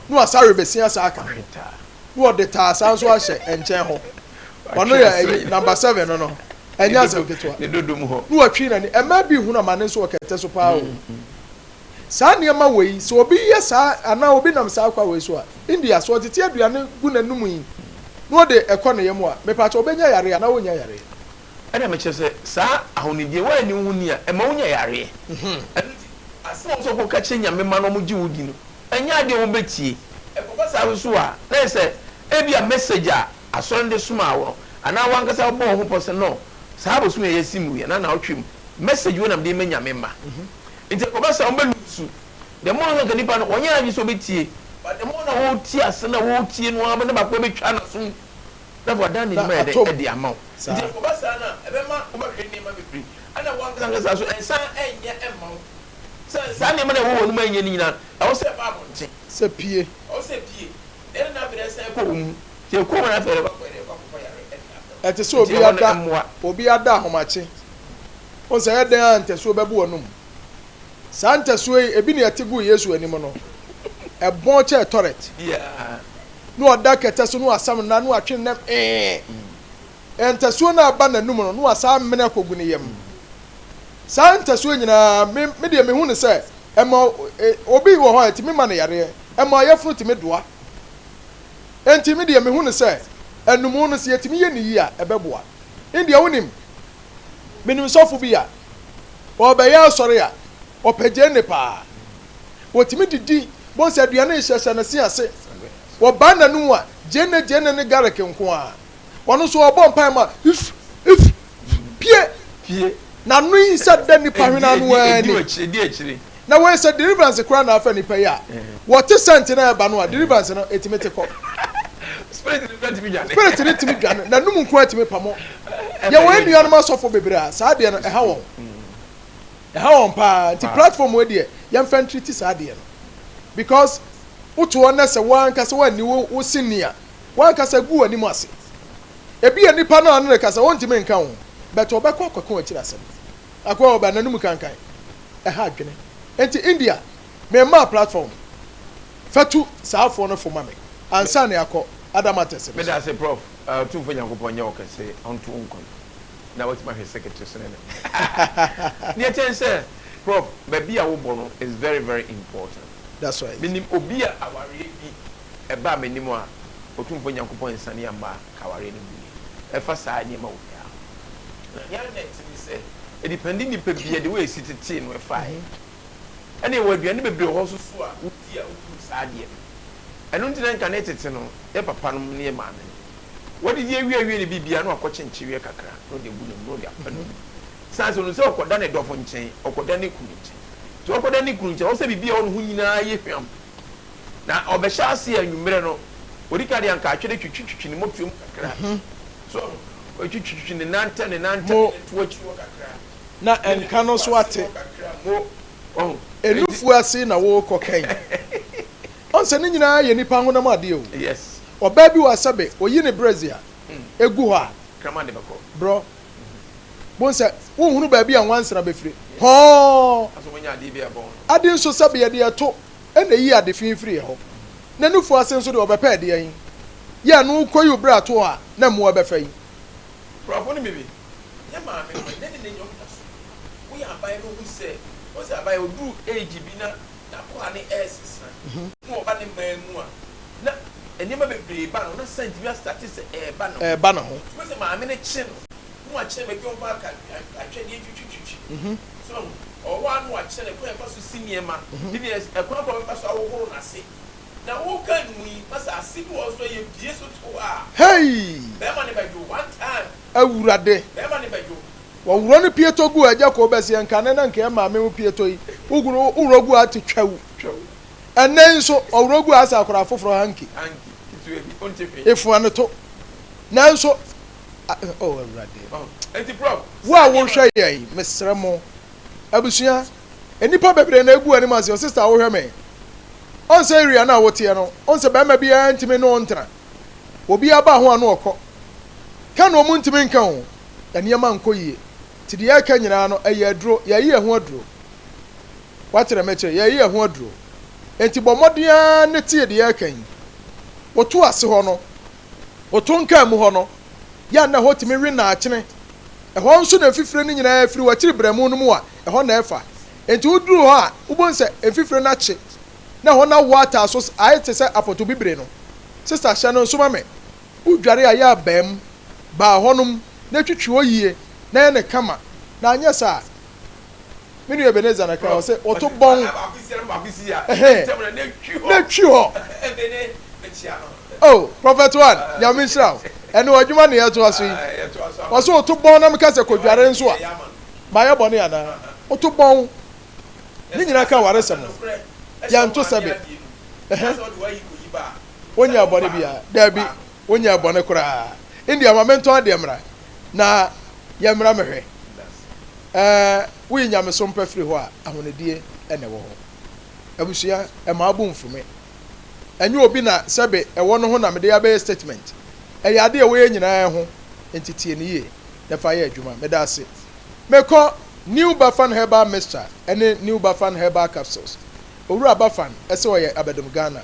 na wasan awe bɛsia asan aka ho na ɔde taa san nso ahyɛ nkyɛn hɔ. Ɔno yɛ ɛyi number seven no no. Ɛnyɛ asɛm ketewa. Na watwi n'ani. Mmaa bi hunu amane nso wɔ kɛtɛ so paa o. Saa nneɛma wei, sɛ obi yɛ saa anaa obi nam saa kwa wei so a, India, sɛ ɔtete aduane gu n'anum yi na ɔde ɛkɔ ne yam a, mepakyɛ ɔbɛnya yareɛ anaa ɔnnya yareɛ? Ɛna mekyerɛ sɛ saa ahonidie, woanni wo ho ni a, ɛma wonya yareɛ. Ɛno nti, asɛm a wo sɛ wokɔka kyerɛ Nyame mma na wɔgye wo di no, ɛnyɛ adeɛ a wɔbɛtie. Ɛkɔba saa nso so a, na ayɛ sɛ ebia message a asɔre no de somaa wo no, anaa w'ankasa wobɔɔ wo ho pɔ sɛ, no, saa bosome a yɛasi mu yi anaa naawɔtwe mu, message wei na mede rema Nyame mma. Nti ɛkɔba saa a, wɔbɛ lose. The more no anka nipa no, wɔnyɛ n'adwene sɛ wɔbɛtie, but the more na wɔretie asɛm no a wɔretie no ara, na baako bɛtwa n'asom. Na afei wadan Na n'anim ayɛ dɛn? atom Adi ama wo. Saa. Nti ɛkɔba saa no a, ɛbɛma wobɛhwere nneɛma bebree. Ɛna wo ankasa ankasa nso, ɛnsan nyɛ mma wo. Sɛ saa nneɛma no a ɛwɔ w'anom a ɛnyɛ no nyinaa no, ɛwɔ sɛ ɛba abɔnten. Sɛ pue. Ɛwɔ sɛ epue. Na ɛno na afei ɛsan kɔ wo mu. Nti ɛkɔ wo mu na afei ɛbɛkɔ akɔyɛ dɛn? Ɛbɛkɔ akɔfa yare de abrɛ wo. Ɛte sɛ Nti obi ɛhɔ no ada, mmoa. obi ada ahomakye. Wohu sɛ ɛyɛ dɛn ara a ntasuo bɛbo w'anom. Saa ntasuo yi, ebi na ɛte guu Yesu anim no. Ɛbɔn kyɛɛ tɔrɛt. Yeah. Na ɔda kɛtɛ so na wasam nna na watwe ne nam ee. Ntasuo no a aba n'anum no na wasan amene akɔgu ne yam. Saa ntasuo nyinaa, me, me deɛ mehu no sɛ ɛma obi wɔ hɔ a ɛtumi ma no yareɛ, ɛma ɔyafunu tumi doa. Enti me deɛ mehu no sɛ anumu no sɛ yɛtumi yɛ no yie a ɛbɛboa. India wonim, menim sɔfo bi a ɔrebɛyɛ asɔre a ɔpɛ gyeene paa. Wɔtumi didi, bohu sɛ aduane rehyɛhyɛ ne se ase. Wɔbae n'anom a, gyeene gyeene ne garlic nko ara. Ɔno nso ɔrebɔ mpae ma if if pie. Pie. N'ano yi sɛ da nipa hwene ano ara ni. Edi akyire. Na wei sɛ deliverance koraa na afa nipa yi a, wɔte scent no a ɛba no a, deliverance no etumi te kɔ. Spirit no koraa tumi dwane. Spirit no tumi dwane, n'anum nko ara tumi pamo. Yɛwɔ yɛn nuanom asɔfo bebree a saa adeɛ no ɛha wɔn. Ɛha wɔn paa. Nti platform wei deɛ yɛmfa ntriti saa adeɛ no. Because wote hɔ nnɛ sɛ wo ankasa woanni wo wo sini a, w'ankasa gu w'anim ase. Ebia nipa no a ɔne no kasa ɔntumi nka wo ho but ɔbɛkɔ akɔka w'akyiri asɛm. Akoa ɔba n'anum kankan. Ɛha adwene. Enti India, memmaa platform. Fa tu saa afoɔ no fo ma me ansa na yɛakɔ other matters no Meda so. ase prof. Otumfoɔ Nyankopɔn nyɛ wo kɛse, ɔnto wo nkwa mu na watumi ahwɛ secretary so ne ne mma. Nea ɛkyɛn sɛ prof, baabi a wobɔ no is very very important. That's right. Menim obi a awareɛ bi ɛbaa m'anim a Otumfoɔ Nyankopɔn ansiane amma a nka awareɛ no guiɛ. Ɛfa saa nneɛma wei ara ho. Na nea na ɛte ne sɛ, ɛdepɛnde nipa biara the way ɛsi tetee no ɛfaeɛ. Ɛna yɛwɔ aduane bebree wɔ hɔ nso so a wodi a wohunu saa adeɛ no. Ɛno nti na nkane tete no yɛ papa nom ne yɛ maame nom wɔdidi awie awie ne biribiara na wakɔkye nkyeweɛ kakra na ɔde agu n'anum na ɔde apa n'anum. Sane sɛ ɔnim sɛ ɔkɔda ne dɔfo nkyɛn, ɔkɔda ne kunu nkyɛn. Nti ɔkɔda ne kunu nkyɛn, ɔwɔ sɛ biribi a ɛwɔ ne ho nyinaa yɛ hwam. Na ɔbɛhyɛ aseɛ anwummerɛ no, ɔdi kan de ankaatwere twitwitwitwi ne mmɔtoam kakra. So ɔho, ɔtwitwitwi ne nan ntam, ne nan ntam, ne to akyi hɔ kakra. Na nka no so ate. Enufu ase na worekɔ kan. Ɔn sɛ ne nyinaa yɛ nipa honam adeɛ o. Ɔbaa bi wɔ asɛbe oyi ne brɛzia egu hɔ a. Brɔ. Bohu sɛ wonhunu baabi a nwansena bɛfiri. Hɔɔ. Ade nso sɛbe yɛde ɛto na eyi ade fi firi ɛhɔ. Na nufu ase nso deɛ ɔbɛpɛ ɛdeɛn? Yɛ ɛno wokɔyi wo bra to hɔ a na mmoa bɛfa yi. Brɔfo no bibi. Yɛ maame no ɛnɛ ne nɛ nyɛ ɔmo da so woyɛ aban no hu sɛ wohu sɛ aban oduru age bi na n'akoa no ɛɛsesa na ɔba ne man mu a na nneɛma bebree ba no na scent bi astate sɛ ɛɛba ne ho Ɛɛba ne ho. nti wohu sɛ maame no kye no na wakyerɛ baabi a ɔmfa aka atwɛdeɛ twitwitwitwi so wahu ɔwɔ hɔ a na wakyerɛ no kwan a ɛfa so si nneɛma ebi ɛkwan kɔ a ɔbɛfa so ahohoro n'ase na woka no mu yi masa ase bi wɔ hɔ nso a yɛbie so to hɔ a Hey! bɛrima no bɛdwo one time. Awurade. Wɔworɔ no pieto gu agya koo bɛseɛ nka nɛ na nka yɛ maame wo pieto yi wo worɔ gu a te twɛw. Ɛnɛ yi nso ɔworɔ gu a asɛ akwadaa foforɔ hanky. Efua no to. Nanso, oh Awurade. Wo a wohwɛ yɛn, mesrɛ mo, abusua, nnipa bebree na egu anim ase. O sister wohwɛ me. Ɔn sɛ area no a woteɛ no, ɔn sɛ bɛrima biara ntumi ne wo ntena. Obiara ba ho a na ɔkɔ. Ka na ɔmo ntumi nka o. Nneɛma nkɔ yie. Nti deɛ yɛreka nyinaa no, ɛyɛ aduro. Yɛyi ɛho aduro. Woate deɛ mekyerɛ? Yɛyi ɛho aduro. Enti bɔ mmɔden ara ne tie deɛ yɛreka yi. Woto ase hɔ no, woto nkaa mu hɔ no, yɛ a na ɛhɔ tumi we naakyene. Ɛhɔ nso na mfifire no nyinaa firi w'akyiri berɛmo no mu a, ɛhɔ na ɛfa. Enti woduru hɔ a, wobɛhu sɛ mfifire no akye, na ɛhɔ no awo ataa so ayɛ te sɛ apɔtɔbibire no. Sista, hyɛ no nso ma me. Wodware a, yɛ a baa mu, baa hɔnom, na twitwi hɔ yie, na yɛ no kama, na anyɛ saa a, Me nua Ebenezer na kan ɔsɛ ɔto bɔn. Ɛhɛn. Na twi hɔ. Oh, Prophet One, Nyame nhyira wo. Ɛne w'adwuma na yɛtoa so yi. Ɔsɛ ɔto bɔn na meka sɛ kɔdware nso a, mayɛ bɔne anaa? Ɔto bɔn. Ne nyinaa ka awaresɛm ho. Yɛnto sɛbe. Ɛhɛn. Wonyɛɛ bɔne biara. Daabi, wonyɛɛ bɔne koraa. India ma mentɔn adeɛ mmra na yɛmmra mɛhwɛ. Ɛɛ, woyi nyamesom pa firi hɔ a, ahonidie na ɛwɔ hɔ. Abusua, ɛmma wo bo mfu me. Ɛnyɛ obi na sɛbe ɛwɔ no ho na mede abɛyɛ statement. Ɛyɛ adeɛ a ɛwɔ yɛn nyinaa ho, enti tie no yie na fa yɛ adwuma. Meda ase. Mekɔ New Bafan Herbal Mixture ne New Bafan Herbal Capsules. Owura Bafan sɛ ɔyɛ Abadom Ghana.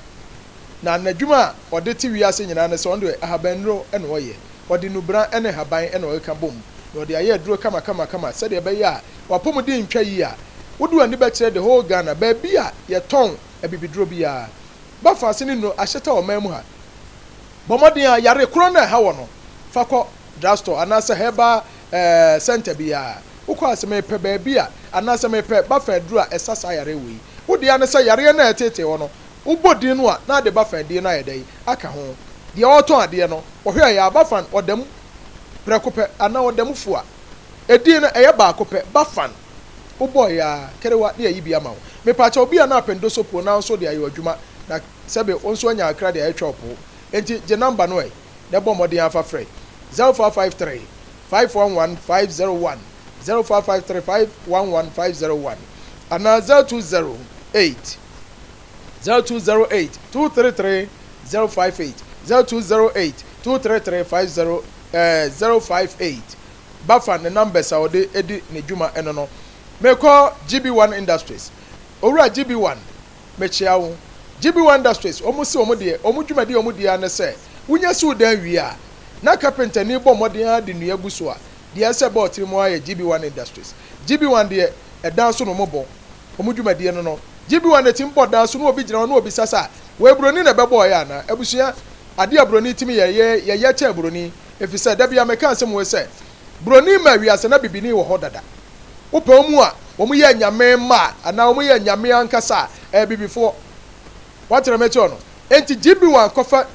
Na n'adwuma a ɔde te wiase nyinaa ne sɛ ɔno deɛ ahabannuro na ɔyɛ. Ɔde nnubran ne nhaban na ɔkeka bom na ɔde ayɛ aduro kamakamakama sɛdeɛ ɛbɛyɛ a w'apɔmuden ntwa yie a wode w'ani bɛkyerɛ the whole Ghana baabi a yɛtɔn abibiduro biara. Ba fa ase ne nnuro ahyeta ɔman mu ha. Bɔ mmɔden a yare korɔ no a ɛha wɔ no fa kɔ drugstore anaasɛ herbal center biara. Wokɔ a sɛ mepɛ baabi a anaasɛ mepɛ ba fa aduro a ɛsa saa yareɛ wei. Wo dea ne sɛ yareɛ no a ɛteetee hɔ no wobɔ din no a na ade ba fa din no ayɛ dɛn aka ho. Deɛ ɔretɔn adeɛ no Wɔhwɛ a, ɛyɛ abafan, ɔda mu prɛko pɛ, anaa ɔda mu fua. Edin no, ɛyɛ baako pɛ, bafan. Wobɔe ara, kerewa, ne yɛayi bi ama wo. Mepaakyɛw, bi a na apɛn doso po na wo nso de ayɛ w'adwuma, na sɛbe wo nso anya akra de ayɛ twɛw po. Enti gye number no ɛ, na bɔ mmɔden ara fa frɛ, 0553 511 501, 0553 511 501, anaa 0208 0208 233 058 0208 233 50 eh, 058 Bafa ne numbers a ɔde di ne dwuma ɛno no. Mekɔ GB1 Industries. Owura GB1, mekyea wo. GB1 Industries, wɔn se wɔn deɛ, wɔn dwumadi a wɔn di ara ne sɛ, wonya si wo dan wie a, na kapentani bɔ mmɔden ara de nnua gu so a, deɛ ɛsɛ bɔ ɔtiri mu ara yɛ GB1 Industries. GB1 deɛ, ɛdan so na wɔn bɔ. Wɔn dwumadie no no. GB1 na ɛtumi bɔ dan so na obi gyina hɔ na obisa sɛ, Wei buroni na ɛbɛbɔeɛ anaa? Abusua, adeɛ a buroni tumi yɛ, yɛ yɛyɛ kyɛn buroni. Efisɛ, da biara meka asɛm wei sɛ, Buroni maa wiase na bibini wɔ hɔ dada. Wopɛ wɔn a wɔyɛ anyame mma a, anaa wɔyɛ anyame ankasa a, ɛyɛ abibifoɔ. Woate deɛ merekyerɛ wo no? Enti GB1 kɔfa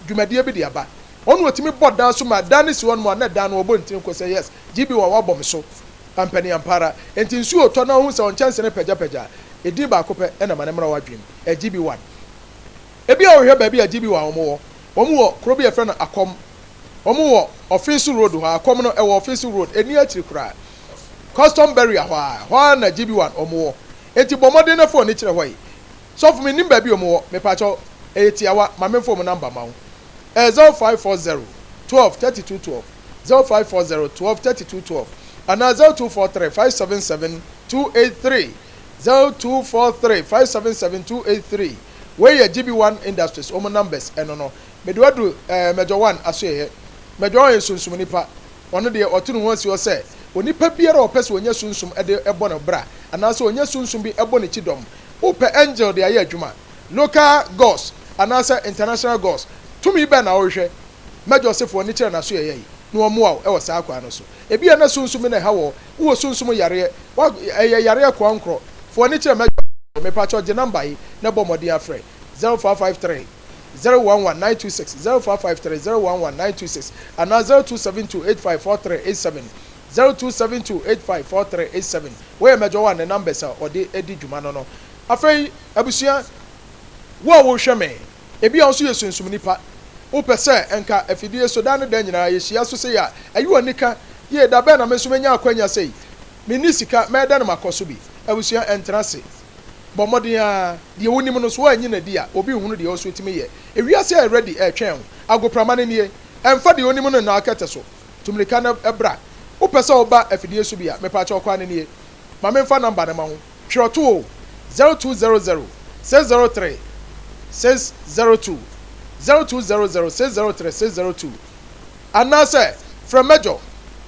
dwumadie bi de aba. Ɔno na ɔtumi bɔ dan so ma dan no si hɔnom a, na dan no wɔbɔ ne tiri nko sɛ, Yes, GB1 woabɔ me so. Ampaniampa ara. Enti nsuo retɔ na wohu sɛ ɔnkyɛnse no repagyapagya a, edin baako pɛ na ɛma no mmra w'adwene mu. Ɛyɛ GB1. Ebia wohwehwɛ baabi a GB1 wɔn wɔ. Wɔn wɔ kuro bi a yɛfrɛ no Akɔm. Wɔn wɔ Ɔfeso Road hɔ. Akɔm no, ɛwɔ Ɔfeso Road. Ɛnni akyiri koraa. Custom Barrier hɔ ara. Hɔ ara na GB1 wɔn wɔ. Enti bɔ mmɔden na fa w'ani kyerɛ hɔ yi. Sɔfo, mennim baabi a wɔn wɔ. Mepakyɛw, ɛyɛ tiawa. Ma memfa wɔn number mma wo. Ɛyɛ 0540 12 32 12, 0540 12 32 12, anaa 0243 577 283. 0243 577 283 Wei yɛ GB One Industries wɔn numbers ɛno no. Mede wo adu eh, Major One asoɛeɛ. Major One yɛ sunsum nipa. Ɔno deɛ ɔto ne ho asi hɔ sɛ onipa biara a ɔpɛ sɛ ɔnya sunsum de bɔ no bra anaasɛ ɔnya sunsum bi bɔ ne kyidɔm. Wopɛ angel de ayɛ adwuma, local gods anaasɛ international gods, tumi bɛn na wohwehwɛ? Major se fa w'ani kyerɛ n'asoɛeɛ yi na ɔmmoa wo wɔ saa kwan no so. Ebia na sunsum bi na ɛha wo, wowɔ sunsum yareɛ, wa, ɛyɛ yareɛ koankorɔ. Fa w'ani kyerɛ Major, mepakyɛw gye number yi na bɔ mmɔden afrɛ, 0553 011 926, 0553 011 926, anaa 0272 854387, 0272 854387. Wei yɛ Major One ne numbers a ɔde di dwuma no no. Afei, abusua, wo a worehwɛ me, ebia wo nso yɛ sunsum nipa. Wopɛ sɛ nka afidie so daa ne da nyinaa yɛhyia so sei a, ɛyɛ wo anika yie. Da bɛn na me nso mɛnya akwanya sei? Menni sika, mɛyɛ dɛn na makɔ so bi? Abusua, ɛntena ase. Bɔ mmɔden ara. Deɛ wonim no, so woanyi no adi a, obi nhunu deɛ wo nso wotumi yɛ. Ewiase ayɛ ready ɛretwɛn wo. Agoprama no nie. Ɛmfa deɛ wonim no nna kɛtɛ so. Tu mmirika na bra. Wopɛ sɛ woba afidie so bi a, mepaakyɛw kwan no nie. Ma memfa number no ma wo. Twerɛ to o, 0200 603 602, 0200 603 602. Anaasɛ frɛ Major,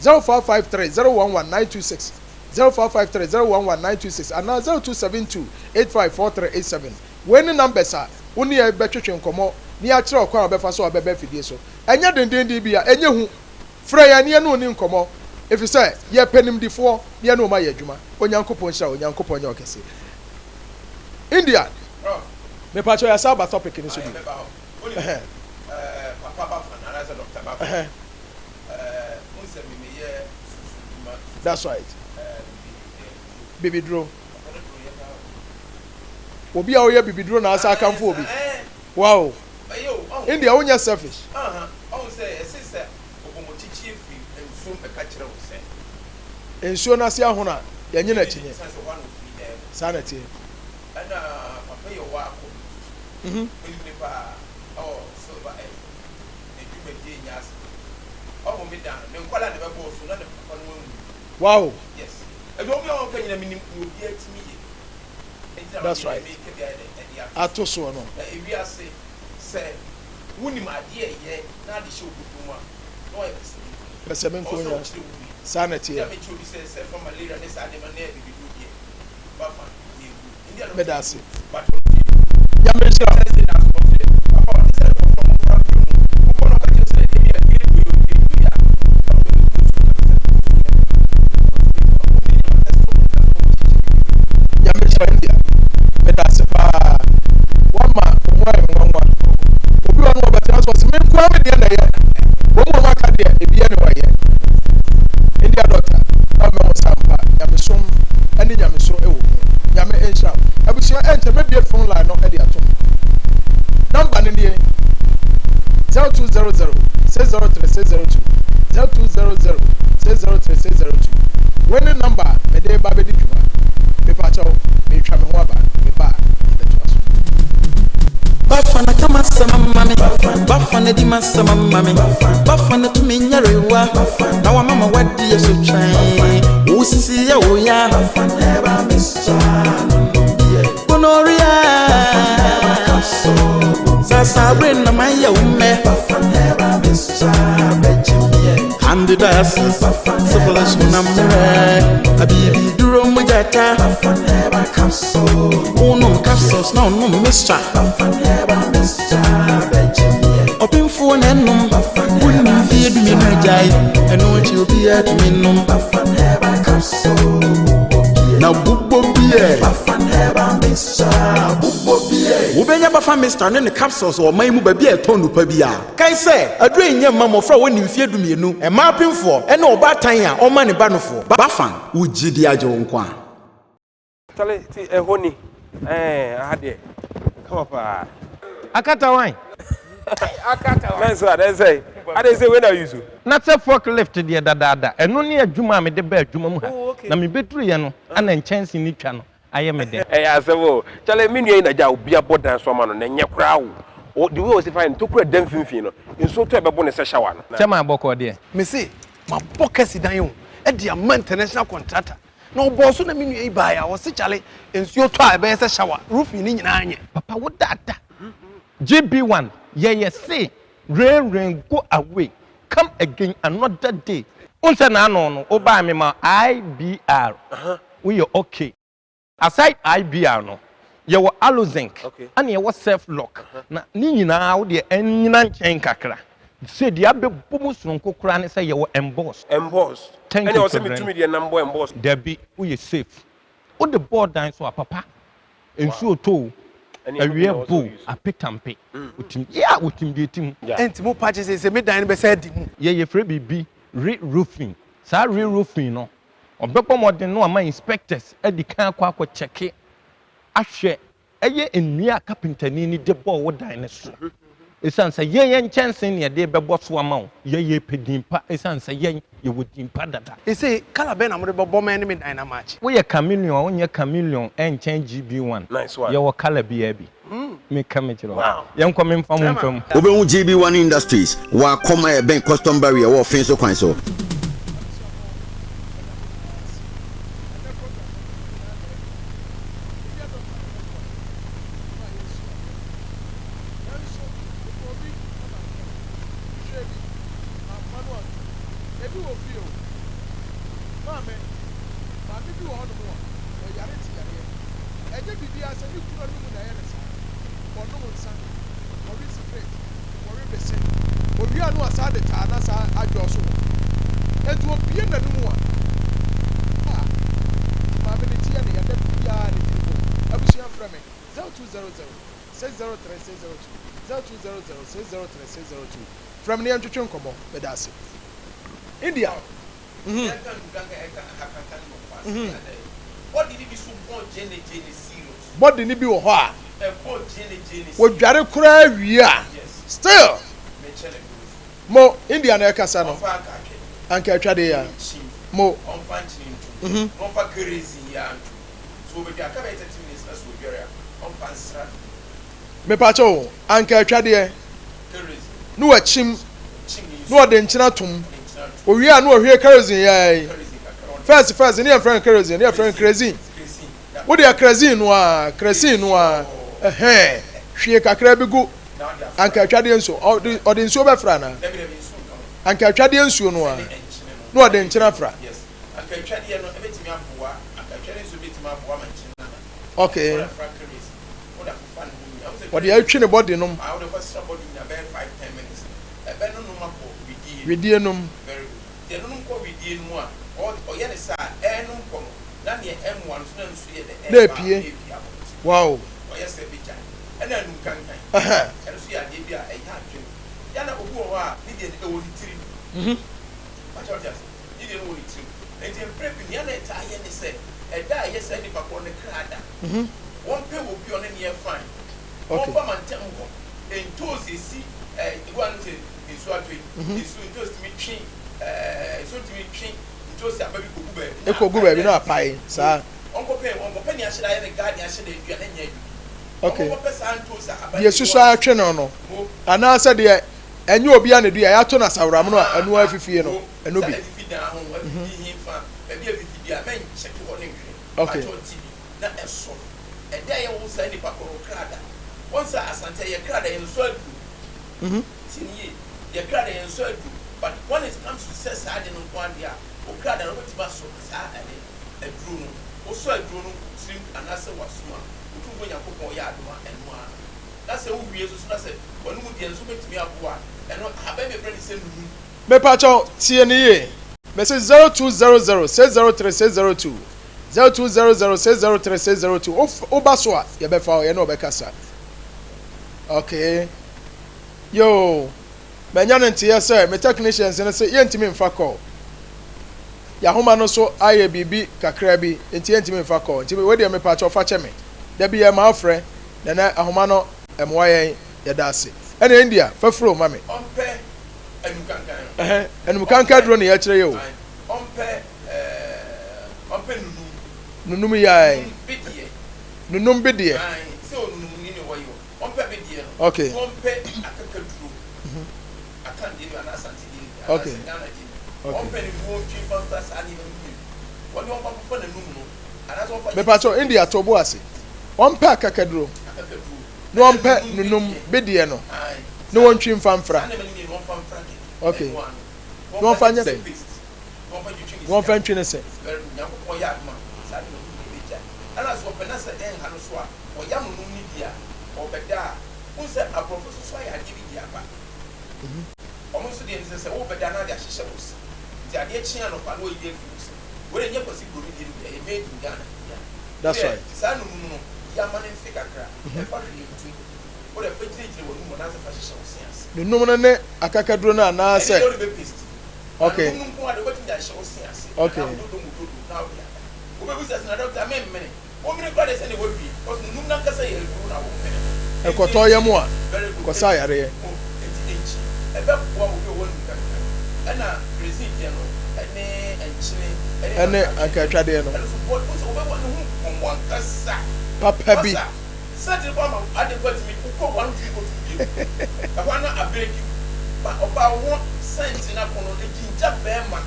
0553 011 926, 0553 011 926 anaa 0272 854387. Wei ne numbers a wo ne yɛn bɛtwetwe nkɔmmɔ na yɛakyerɛ wo kwan a wobɛfa so a wobɛba afidie so. Ɛnyɛ dendeenden bi a, ɛnyɛ hu. Frɛ yɛn na yɛne wo nni nkɔmmɔ, efisɛ yɛpɛ nimdefoɔ na yɛne wɔn ayɛ adwuma. Onyankopɔn nhyira wo, Onyankopɔn nyɛ wo kɛse. India, mepakyɛw yɛasan aba topic no so bio. Ɛhɛn. Ɛhɛn. That's right. Bibiduro. Obi a ɔyɛ bibiduro na asa akamfo obi. Wow. India wonyɛ selfish. Nsuo no ase ahono a, yɛnye no akyinnye. Saa na ɛteɛ. Wow. That's right. Ato soɔ no. Na ewiase, sɛ wonim adeɛ a ɛyɛ na ade hyɛ wo bɔtɔ mu a, na woayɛ pɛsɛmenkominya. Ɛwɔ sɛ Pɛsɛmenkominya. wokyerɛ wo nua. Saa na Nti ɛteɛ. a mekyerɛ obi sɛ, sɛ ɛfa malaria ne saa nneɛma no na ɛyɛ bibiduro deɛ, wafa yɛ good. India Meda doctor ase. good, but ɔno deɛ ɛyɛ good. Nyame nhyira wo. Sɛ sɛ na asopɔ sɛ, papa ɔte sɛ nkurɔfoɔ a wɔfra frɛ mu. Wokɔ na ɔka kyerɛ wo sɛ ebi a due due o, due due a, ɔfa no bɛkɔ nsuo na sɛ nsuo yɛ dɛ. Ɔno deɛ ɔno deɛ ɔtɛsɛ ɔmo nsa na ɔmo kyekyere biribi. Nyame nhyira wo India. Meda ase paa. Woama wo ho ayɛ me nwanwa. Obi wɔ no wɔbɛtena so ɔse me nkoa me deɛ na ɛyɛ. Wɔn mu a wɔaka deɛ ebia ne wɔyɛ. India doctor na ɔmɛ wo sa mpa nyamesom ɛne nyamesoro ɛwɔ mu. Nyame nhyira wo. Abusua ɛnkyɛ mɛbie phone line no ɛde atom. Number no nie 0200 603 602 0200 603 602. Wei ne number a mede ba bɛdi dwuma. Mepakyɛw, meretwa me ho aba, meba a yɛbɛtoa so. Bafana ka m'asɛm ama me Bafana di m'asɛm ama me Bafana tumi nyarewa Na wama ma wadi yɛ so twɛn Wo sisi yɛ wo ya Gonorrhea Sasabre na mayɛ wo mɛ Candidiasis, syphilis na mmerɛ Abibiduro mogyata Wonom capsules na ɔnom mixture Ɔpemfoɔ na ɛnom Wonni mfeɛ dumienu agyae Ɛno akyi obiara tumi nom Na bobɔ biɛ Wobɛnya Bafa Mixture ne ne capsules wɔ ɔman yi mu baabi a yɛtɔn nnupa biara. Kae sɛ, aduro yi nyɛ mma mmɔfra a wɔnni mfeɛ dumienu, mmaa apemfoɔ, ne ɔbaatan a ɔma ne ba nofoɔ. Bafan, wo gyidi agye wo nkwa. Chale ti ɛhɔ ni ɛɛ aha deɛ kama paa. Akata wan? Mɛnso a dɛn sɛ adɛn sɛ wei na use. Na sɛ fork lift deɛ dadaada, ɛno ne adwuma a mede baa adwuma mu ha, na mebɛduruiɛ no na nkyɛnse no twa no ayɛ me dɛ. Ɛyɛ asɛm o. Chale me nua yi na gya obi abɔ dan so ama no na ɛnyɛ koraa o. O the way ɔsi fa yɛ no tokura da mfimfini no nsuo tɔ a ɛbɛbo no sɛ shower no. Kyɛ maa bɔkɔɔ deɛ. Me se mabɔ kɛse dan o de ama international contractor na ɔbɔɔ so na me nua yi baeɛ a ɔse kyale nsuo tɔ a ɛbɛyɛ sɛ shower roofing no nyinaa nyɛ. Papa wo dada. GB one yɛyɛ se rain rain go away come again another day. Wohu sɛ n'ano no wo baa me ma IBR woyɛ okay. Aside IBR no yɛwɔ Alozinc ɛna yɛwɔ Self lock na ne nyinaa wo deɛ ɛnyina nkyɛn kakra. Sɛ deɛ abɛbɔ mu sononko koraa ne sɛ yɛwɔ Emboss. Emboss Thank ɛne you ɔsɛ Children. metumi deɛ nam bɔ emboss. Dabi woyɛ safe. Wode bɔɔ dan so a papa nsuo tɔ o Ɛne ɛno bi na awia ɔsɛ bɔ o ɔuse. apetampe otim yeah otim deɛ ɛtim. Ɛnti mo pa kye sɛ me dan no bɛsɛ adi mu. Yɛ yɛfrɛ biribi re roofing saa re roofing no ɔbɛbɔ mmɔden na wama inspectors adi kan akɔ akɔ kyɛke ahwɛ ɛyɛ nnua a kapentani no de bɔɔ wo dan no so. Esiane sɛ yɛn yɛn nkyɛnsee na yɛde rebɛbɔ so ama wo, yɛn yɛrepɛ din pa esiane sɛ yɛn yɛwɔ din pa dada. Ese colour bɛn na mode bɛbɔ mɛ ne me dan no amakye? Woyɛ chameleon a wonyɛ chameleon ɛnkyɛn GB1 Nice one. yɛwɔ colour biaa bi meka mekyerɛ wo yɛnkɔ memfa mo mfa mu. Wobɛhu GB1 Industries wɔ Akɔm a ɛbɛn Custom Barrier wɔ Ɔfee so kwan so. Abusuafo, yɛda mo nyinaa ase. Ɛnnɛ program no, nyinaa na yɛde. Media dɔkta na ɛbɛboa yɛn ma yɛasua nneɛma bi. Nanso, mepɛ obi ma anka no. Mehwɛɛ bi, mamfa no anto. Ebi wɔ fie o. Maame, maame bi wɔ hɔnom a, ɔyare te yareɛ. Ɛnyɛ biribiara sɛ ne kunu anom na ɛyɛ no saa. Ɔnom nsa, ɔwe sigaret, ɔwe bese. Owie a na wasan de taa na saa adwo so wɔ. Enti obue n'anom a, ah, nti maame no ti yɛ no ya da biara ne tiri bom. Abusua frɛ me 0200 603 602, 0200 603 602. Frɛ me na yɛntwetwe nkɔmmɔ. Meda ase. India. Mhm. Mhm. Body no bi wɔ hɔ a, wɔdware koraa wie a, still mo India na ɛkasa no, anka atwa de ya mo. Mhm. Mepakyɛ o, anka atwa deɛ ne wakyim na ɔde nkyene atom, owie a na ɔhwie kerosene yɛɛ first first ne yɛmfrɛ no kerosene ne yɛfrɛ no kerosene. Wo deɛ kerosene no ara, kerosene no ara, ɛhɛn, hwie kakra bi gu anka atwadeɛ nsuo, ɔde ɔde nsuo bɛfra anaa? Anka atwadeɛ nsuo no ara, na ɔde nkyene afra. Okay. Ɔde atwi ne body nom. Wedeɛ nom. Na nea ɛmmoa no nso na nsu yɛ dɛ Na ɛreba a, epue. na epue abɔnten. Wow. Ɔyɛ sɛ ebegyae. Ɛna anumkankan. Ɛhɛn. Ɛno nso yɛ adeɛ bi a ɛyɛ adwene. Yɛ a na obi wɔ hɔ a, ne deɛ no, ɛwɔ ne tirim. Pakyɛ wote ase? Ne deɛ no wɔ ne tirim. Enti mprɛ pii nea na ɛtaa yɛ ne sɛ, ɛda a ɛyɛ saa nipa korɔ no kra da. Wɔmpɛ obi a ɔne no yɛ fine. Okay. Wɔmfa mantam hɔ. Ntoosi esi ɛɛ, ebi wɔ hɔ a na sɛ nsuo atɔ yi, nsuo, ntoosi tumi twe ɛɛ, nsuo tumi twe. Ekogu baabi na apae saa. Okay. Deɛ susu ara twe no no, anaasɛ deɛ ɛnyɛ obi a na dua yɛato no asaworam no a ɛno ara fifie no, ɛno bi. Okay. Mhm. Wo kra da no wobɛtumi asɔ saa ɛne aduro no, wosɔ aduro no wo tirim anaasɛ w'asom a, Otumfoɔ Nyankopɔn yɛ adom a ɛno ara no. Na sɛ wo wie nso so na sɛ w'anum deɛ nso bɛtumi aboa a, ɛno ahaban bi a yɛfrɛ no sɛ nunum. Mepakyɛw, tie no yie. Mese 0200 603 602, 0200 603 602, wo woba so a, yɛbɛfa wo, yɛne wo bɛkasa. Okay. Yoo. Manya no nteɛ sɛ me technicians no se yɛntumi mfa call. Y'ahoma no so ayɛ biribi kakra bi nti yɛntumi mfa call. Nti wei deɛ mepakyɛw fa kyɛ me. Da bi yɛma wo frɛ na ɛnɛ ahoma no mmoa yɛn. Yɛda ase. Ɛnna India, fa furo ma me. Ɔmpɛ anumkankan no. Ɛhɛn, anumkankan aduro na yɛkyerɛ yɛ o. Ae, ɔmpɛ ɛɛ, ɔmpɛ nunum. Nunum yi ae. Nunum bedeɛ. Nunum bedeɛ. Ae, sɛ onunum ni na wɔyɛ o. Wɔmpɛ me deɛ no, Okay. wɔmpɛ akakaduro, Akan deɛ no bi anaa Asante deɛ no bi Okay. anaasɛ Ghana deɛ no bi. Okay. Wɔmpɛ no bi, wɔntwi mfa mfra saa nneɛma no mmienu. Wɔde wɔmfa mfefa n'anum no anaasɛ wɔmfa nyɛ ne Mepakyɛw, sɛ India paste. to bo ase. Wɔmpɛ akakaduro Akakaduro na ɛna wɔmpɛ nunum nunum bedeɛ. bedeɛ no Ae, na saa wɔntwi mfa mfra. saa nneɛma no mmienu wɔmfa mfra kɛkɛ, Okay. ɛno ano. Na Wɔmfa wɔmfa nyɛ nyɛ ne sɛ dɛn? paste na wɔmfa ntwitwi ne Na wɔmfa se ntwi ne se. Very good. Nyankopɔn yɛ adom a, saa nneɛma no mmienu bɛgyae. Ɛna sɛ ɔpɛ na sɛ ɛnha no so a, Ɔyam no nom no bi a, ɔbɛda a, wohu sɛ aborɔfo nso so ayɛ adeɛ bi de aba. Wɔn nso deɛ ne sɛ, sɛ worebɛda na ade ahyehyɛ wo se, nti adeɛ kye anɔpa na wɔayi afiri wo se. Wei deɛ nyɛ Kwasi Broni deɛ no bi, ɛyɛ made in Ghana bia. That's Wodeɛ right. saa nunum no, yi ama no mfe kakra, ɛmfa hwee ntom. Wodeɛ fa gyinagyina w'anum anaasɛ fa hyehyɛ wo se ase. Nunum no ne akakaduro no Ɛno anaasɛ? deɛ wode bɛ paste. Na Okay. nunum no nko ara deɛ wobɛtumi de ahyehyɛ wo se ase Okay. anaa wo dodom wo dodom na wode ada. Wobɛbisa sɛ na dɔkta memmene? Wo mene koraa deɛ sɛdeɛ wawie because nunum no ankasa yɛ aduro na wo mene no. Ɛkɔtɔ yam a, Very good. kɔsa yareɛ. Mo, enti nkyi ɛbɛboa obi a ɔwɔ anum kankan. Ɛna kerosene deɛ no, ɛne nkyene, ɛne Ɛne ankaatwe. ankaatwadeɛ no. Ɛno nso bɔ, wohu sɛ wobɛwɔ ne ho bom ankasa. Papa bi. Masa, sɛnti no kɔ ama ade kɔ atumi, wokɔ hɔ a na wotumi kɔtum bio. Ɛhɔ ara na abreaki wo. Ba ɔbaa wo ho sɛnti no akɔnnɔ no, ɛgyingya bɛɛma.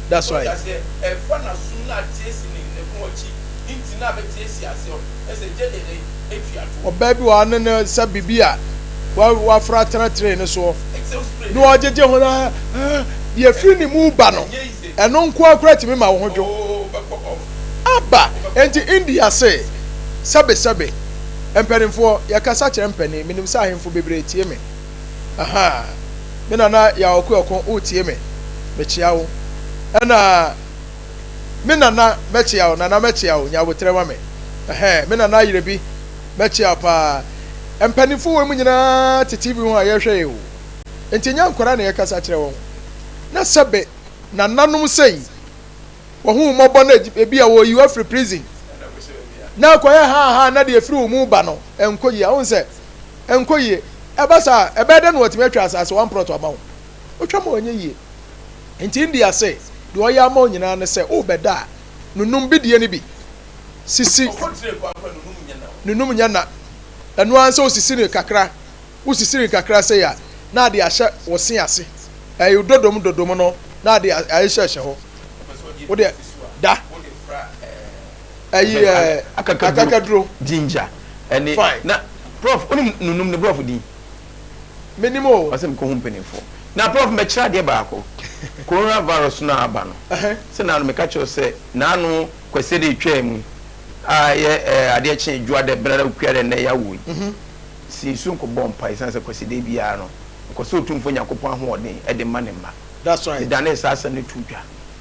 That's So wote right. aseɛ? Ɛfa n'asom na ateasi ne ne kɔn akyi, ne nti na abɛteasi aseɛ hɔ. Ɛsɛ gya deɛ dɛn? Ɛtua toɔ. Ɔbaa bi wɔ ha ne ne nsa biribi a wa wafra atena tray no soɔ Ɛte sɛ wo spray na dɛn? ɔgyegye ho na ah, deɛ ɛfiri ne mu ba no, Ɛnyɛ easy. ɛno nko ara koraa tumi ma wo ho dwo. Oh, wobɛkɔ off. Aba! Wobɛkɔ off. Enti India se, sɛbesɛbe, mpanimfoɔ, yɛkasa kyerɛ mpanin, menim sɛ ahemfo bebree tie me. Ahaa, me nana Yaw Akuako, woretie me? Mekyea wo. Ɛna me nana, mɛkyea wo, nana mɛkyea wo, nya aboterɛ ma me. Ɛhɛɛ, me nana Ayerebi, mɛkyea wo paa. Mpanimfoɔ wei mu nyinaa te TV ho a yɛrehwɛ yɛn o. Enti ɛnyɛ nkwadaa na yɛkasa kyerɛ wɔn. Na sɛbe nananom sei, wɔhu wo mmɔbɔ na ebi a wɔreyi wo afiri prison na akɔyɛ haahaa na deɛ ɛfiri wo mu ba no ɛnkɔ yie a, wohu sɛ ɛnkɔ yie. Ɛba saa a, ɛbɛyɛ dɛn na wɔatumi atwa asase one plot ama wo? Wotwa ma ɔnyɛ yie. Nti India se, deɛ ɔyɛ ama wo nyinaa ne sɛ worebɛda a, nunum bidie no bi sisi. Nunum nyɛ na. Ɛno ara ne sɛ wosisi no kakra, wosisi no kakra sei a, na ade ahyɛ wo se ase. Ɛyɛ dodom dodom no, na ade ahyehyɛhyɛ hɔ. Wo deɛ, da. Ɛyi ɛɛ, akakaduro. Ginger ɛne. Fine. Na prof, wonim nunum ne borɔfo din? Menim o. Ɔsɛ mekɔhu mpanimfoɔ. Na prof mɛkyerɛ adeɛ baako. Corona virus no a aba no, sɛ naano meka kyerɛ wo sɛ naano Kwasiada etwaa mu yi a ɛyɛ ɛɛ adeɛ kye Dwoada Benada Okuada nnɛ yɛawo yi, si nsuo nkɔbɔ mpaeɛ ɛsiane sɛ Kwasiada biara no mekɔ sɛ Otumfoɔ Nyankopɔn ahoɔden de ma ne mma. That's right. Medanee saa asɛm no too dwa.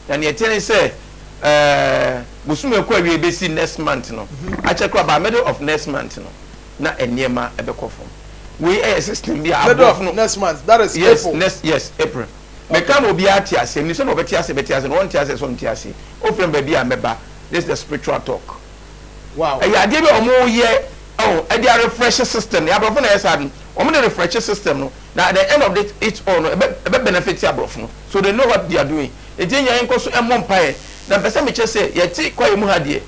Na nea ɛteɛ ne sɛ ɛɛ bosome ɛkɔ awie bɛsi next month no, akyɛ koraa by middle of next month no, na nneɛma bɛkɔ fam. Wei yɛ system bi a Middle aborɔfo of no. next month, that is Yes, April. next, yes, April. Meka ma obiara te aseɛ, menim sɛ na ɔbɛte aseɛ, bɛte aseɛ, na ɔnte aseɛ nso ɔnte aseɛ. Wofrɛ me baabi a mɛba, this is the spiritual talk. Wow. Ɛyɛ adeɛ bi a wɔyɛ ɛho ɛde a refresh system no, aborɔfo na ɛyɛ saa no, wɔn de refresh system no, na at the end of it, it all no, ɛbɛ ɛbɛ benefit aborɔfo no, so they know what they are doing. Enti yɛn nyinaa yɛnkɔ so mmɔ mpaeɛ. Na mepɛ sɛ mekyerɛ sɛ yɛte kwaeɛ mu ha deɛ,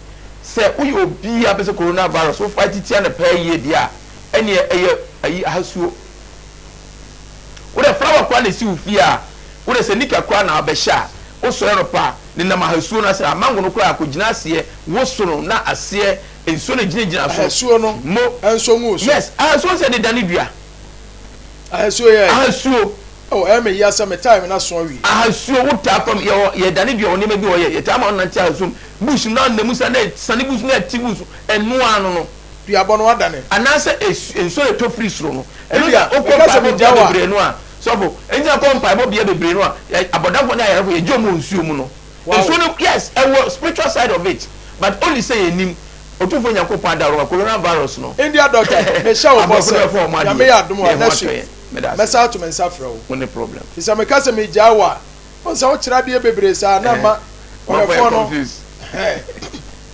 sɛ woyɛ obi a wopɛ sɛ corona virus wo fight tia no paa yie deɛ a, ɛneɛ ɛyɛ ayi ahasuo. Wodɛ flower koraa na ɛsi wo fie a, wodɛ sɛ nika koraa na wobɛhyɛ a, wosɔre anɔpa a, nenam ahasuo no ase, amango no koraa kɔgyina aseɛ, woso no na aseɛ nsuo no gyinagyina so. Ahasuo no Mo. nso ngu so. Yes, ahasuo sɛ de dane dua. Ahasuo yɛ. Ahasuo. Oh, ɛyɛ me ya sɛ me time no aso awie. Ahasuo, wo taa fam, yɛwɔ, yɛ dane dua wɔ nneɛma bi wɔ yɛ, yɛtaa ma wo nante ahasuo mu, bush no na ɔnam mu saa na ɛsane gu so na ɛte gu so, ɛno ara no no. Duabɔ no adane. Anaasɛ esu, nsuo a ɛtɔ firi soro no, ɛno Ebia, na wokɔ meka sɛ mpaebɔ megya bea wo a. bebree no a, sɔfo, ɛnti na kɔ mpaebɔ bea bebree no a, yɛ, abɔdamfoɔ ne ayarefoɔ, yɛgye wɔn wɔ nsuo mu no. Wow. Nsuo no, yes, ɛwɔ spiritual side of it, but only sɛ yɛnnim. Otumfoɔ Nyankopɔn adaworoma, corona virus no, India doctor, mehyɛ wo bɔ aborɔfo no sɛ, bɛfa wɔn Nyame adeɛ, yɛ adom na a, yɛn ho next atɔ week, yɛn. Meda ase. mɛsan ato me nsa afrɛ wo. Wo ne problem. Firi sɛ meka sɛ megyae wo a, wohu sɛ wokyerɛ adeɛ bebree saa na Eh, ama manfoɔ yɛ ɔhwɛfoɔ no, confused. ɛhɛn,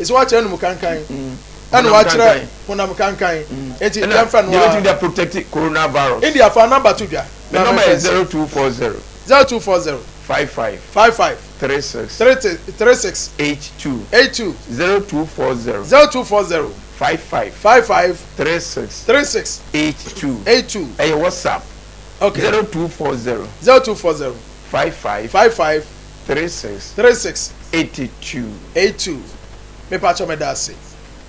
ɛsɛ woakyerɛ no mu kankan, ɛna Honam wakyerɛ kankan. honam kankan. Enti Ɛna yɛmfa no deɛ ara. bɛtumi de aprotect coronavirus. India fa number to dwa. Me na number memfa yɛ nsi. 0240 0240 55 55 36 36 82 82 0240 0240 55 55 36 36 82 82. Ɛyɛ WhatsApp. Okay. 0240 0240 55 55 36 36 82. 82. Mepakyɛw meda ase.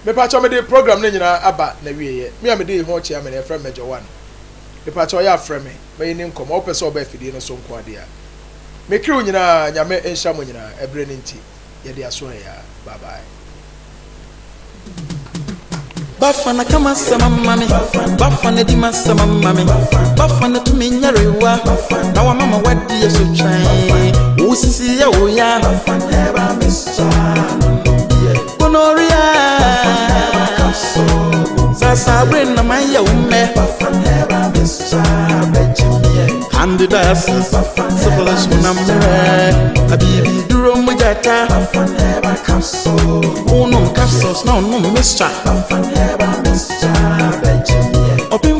Mepakyɛw mede program no nyinaa aba n'awieɛ. Me a mede ho kyea me no yɛfrɛ me Major One. Mepakyɛw yɛ a frɛ me ma yɛnni nkɔmmɔ. Wopɛ sɛ ɔba afidie no so nko adeɛ a. Me crew nyinaa Nyame nhyira mo nyinaa. Ɛberɛ no nti yɛde aso ha yi ara. Bye bye. Bafana ka m'asɛm ama me Bafana di m'asɛm ama me Bafana tumi nyarewa na wama ma wadi so twɛn wo sisi yɛ wo ya Gonorrhea Sasabre na man yɛ wo mmɛ Candidiasis syphilis honam mmerɛ Abibi duro mujata Wonom capsules na ɔnom mixture. Ɔpemfo.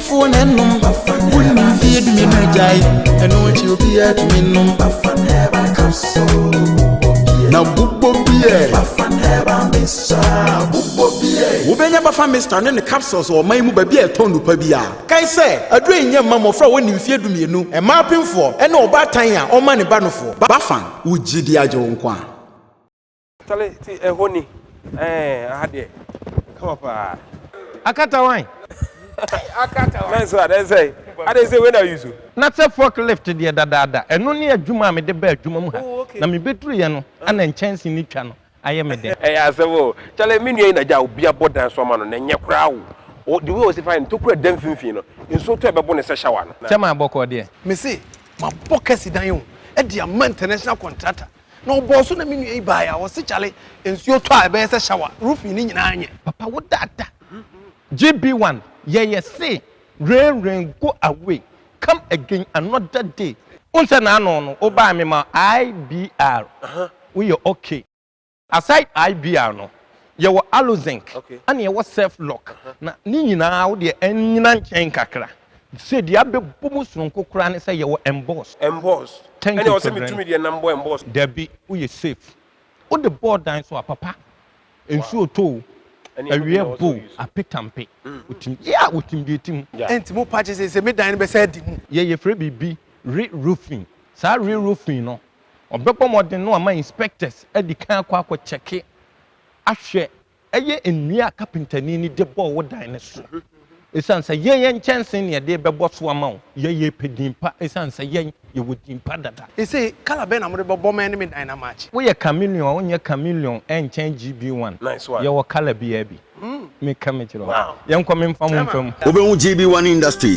agyae. Ɛno akyi obiara tumi nom. Bafan Herbal Capsule. Na bobɔ biɛ. Bafan Herbal Mixture. Bobɔ biɛ. Wobɛnya Bafan Mixture ne ne capsules wɔ ɔman yi mu baabi a yɛtɔn nnupa biara. Kae sɛ, aduro yi nyɛ mma mmɔfra a wɔnni mfeɛ dumienu, mmaa apemfoɔ, ne ɔbaatan a ɔmma ne ba nofoɔ. Bafan, wo gyidi agye wo nkwa. Chale ti ɛhɔ ni ɛɛ aha deɛ kama paa. Akata wan? Akata wan. Nice one ɛsɛ ade sɛ wei na use. Na sɛ fork lift deɛ dadaada ɛno ne adwuma a mede baa adwuma mu ha na mebɛduruiɛ no ana nkyɛnse no twa no ayɛ me dɛ. Ɛyɛ asɛm o. Chale me nua yi na gya obi abɔ dan so ama no na ɛnyɛ koraa o. O the way ɔsi fa yɛ no tokuro ɛda mfimfini no nsuo tɔ ɛbɛbo no sɛ shower no. Kyɛ maa bɔkɔɔ deɛ. Mese mabɔ kasi dan o de ama international contractor na ɔbɔɔ so na me nua yi baeɛ a ɔse kyale nsuo tɔ a ɛbɛyɛ sɛ shower roofing no nyinaa nyɛ. Papa wo dada GB one yɛyɛ se rain rain go away come again another day. Wohu sɛ n'ano no wo baa me ma IBR wo yɛ ok. Aside IBR no yɛwɔ Alozinc ɛna yɛwɔ Self Lock na ne nyinaa wo deɛ ɛnyina nkyɛn kakra. Sɛ deɛ abɛbɔ mu sononko koraa ne sɛ yɛwɔ Emboss. Emboss. Thank Ɛne you ɔsɛ Reverend. metumi deɛ nam bɔ emboss. Dabi woyɛ safe. Wode bɔɔ dan so a papa nsuo tɔ o, Ɛne ɛno bi na awia ɔsɛ bɔ o, ɔuse. apetampe otim yeah otim deɛ ɛtim. Yeah. Ɛnti mo pa kyɛ sɛ me dan no bɛsɛ adi mu. Yɛ yɛfrɛ biribi re-roofing. Saa re-roofing no ɔbɛbɔ mmɔden na wama inspectors adi kan akɔ akɔ kyɛke ahwɛ ɛyɛ nnua a kapentani no de bɔɔ wo dan no so. Esiane sɛ yɛn yɛn nkyɛnsee na yɛde rebɛbɔ so ama wo, yɛn yɛpɛ din pa esiane sɛ yɛn yɛwɔ din pa dada. Ese colour bɛn na mode bɛbɔ ma ɛne me dan no amatch? Woyɛ chameleon a wonyɛ chameleon ɛnkyɛn GB1. Nice one. Yɛwɔ colour biara bi. Meka mekyerɛ wo. Yɛnkɔ memfa mo mfa mu. Wobɛhu GB1 Industries.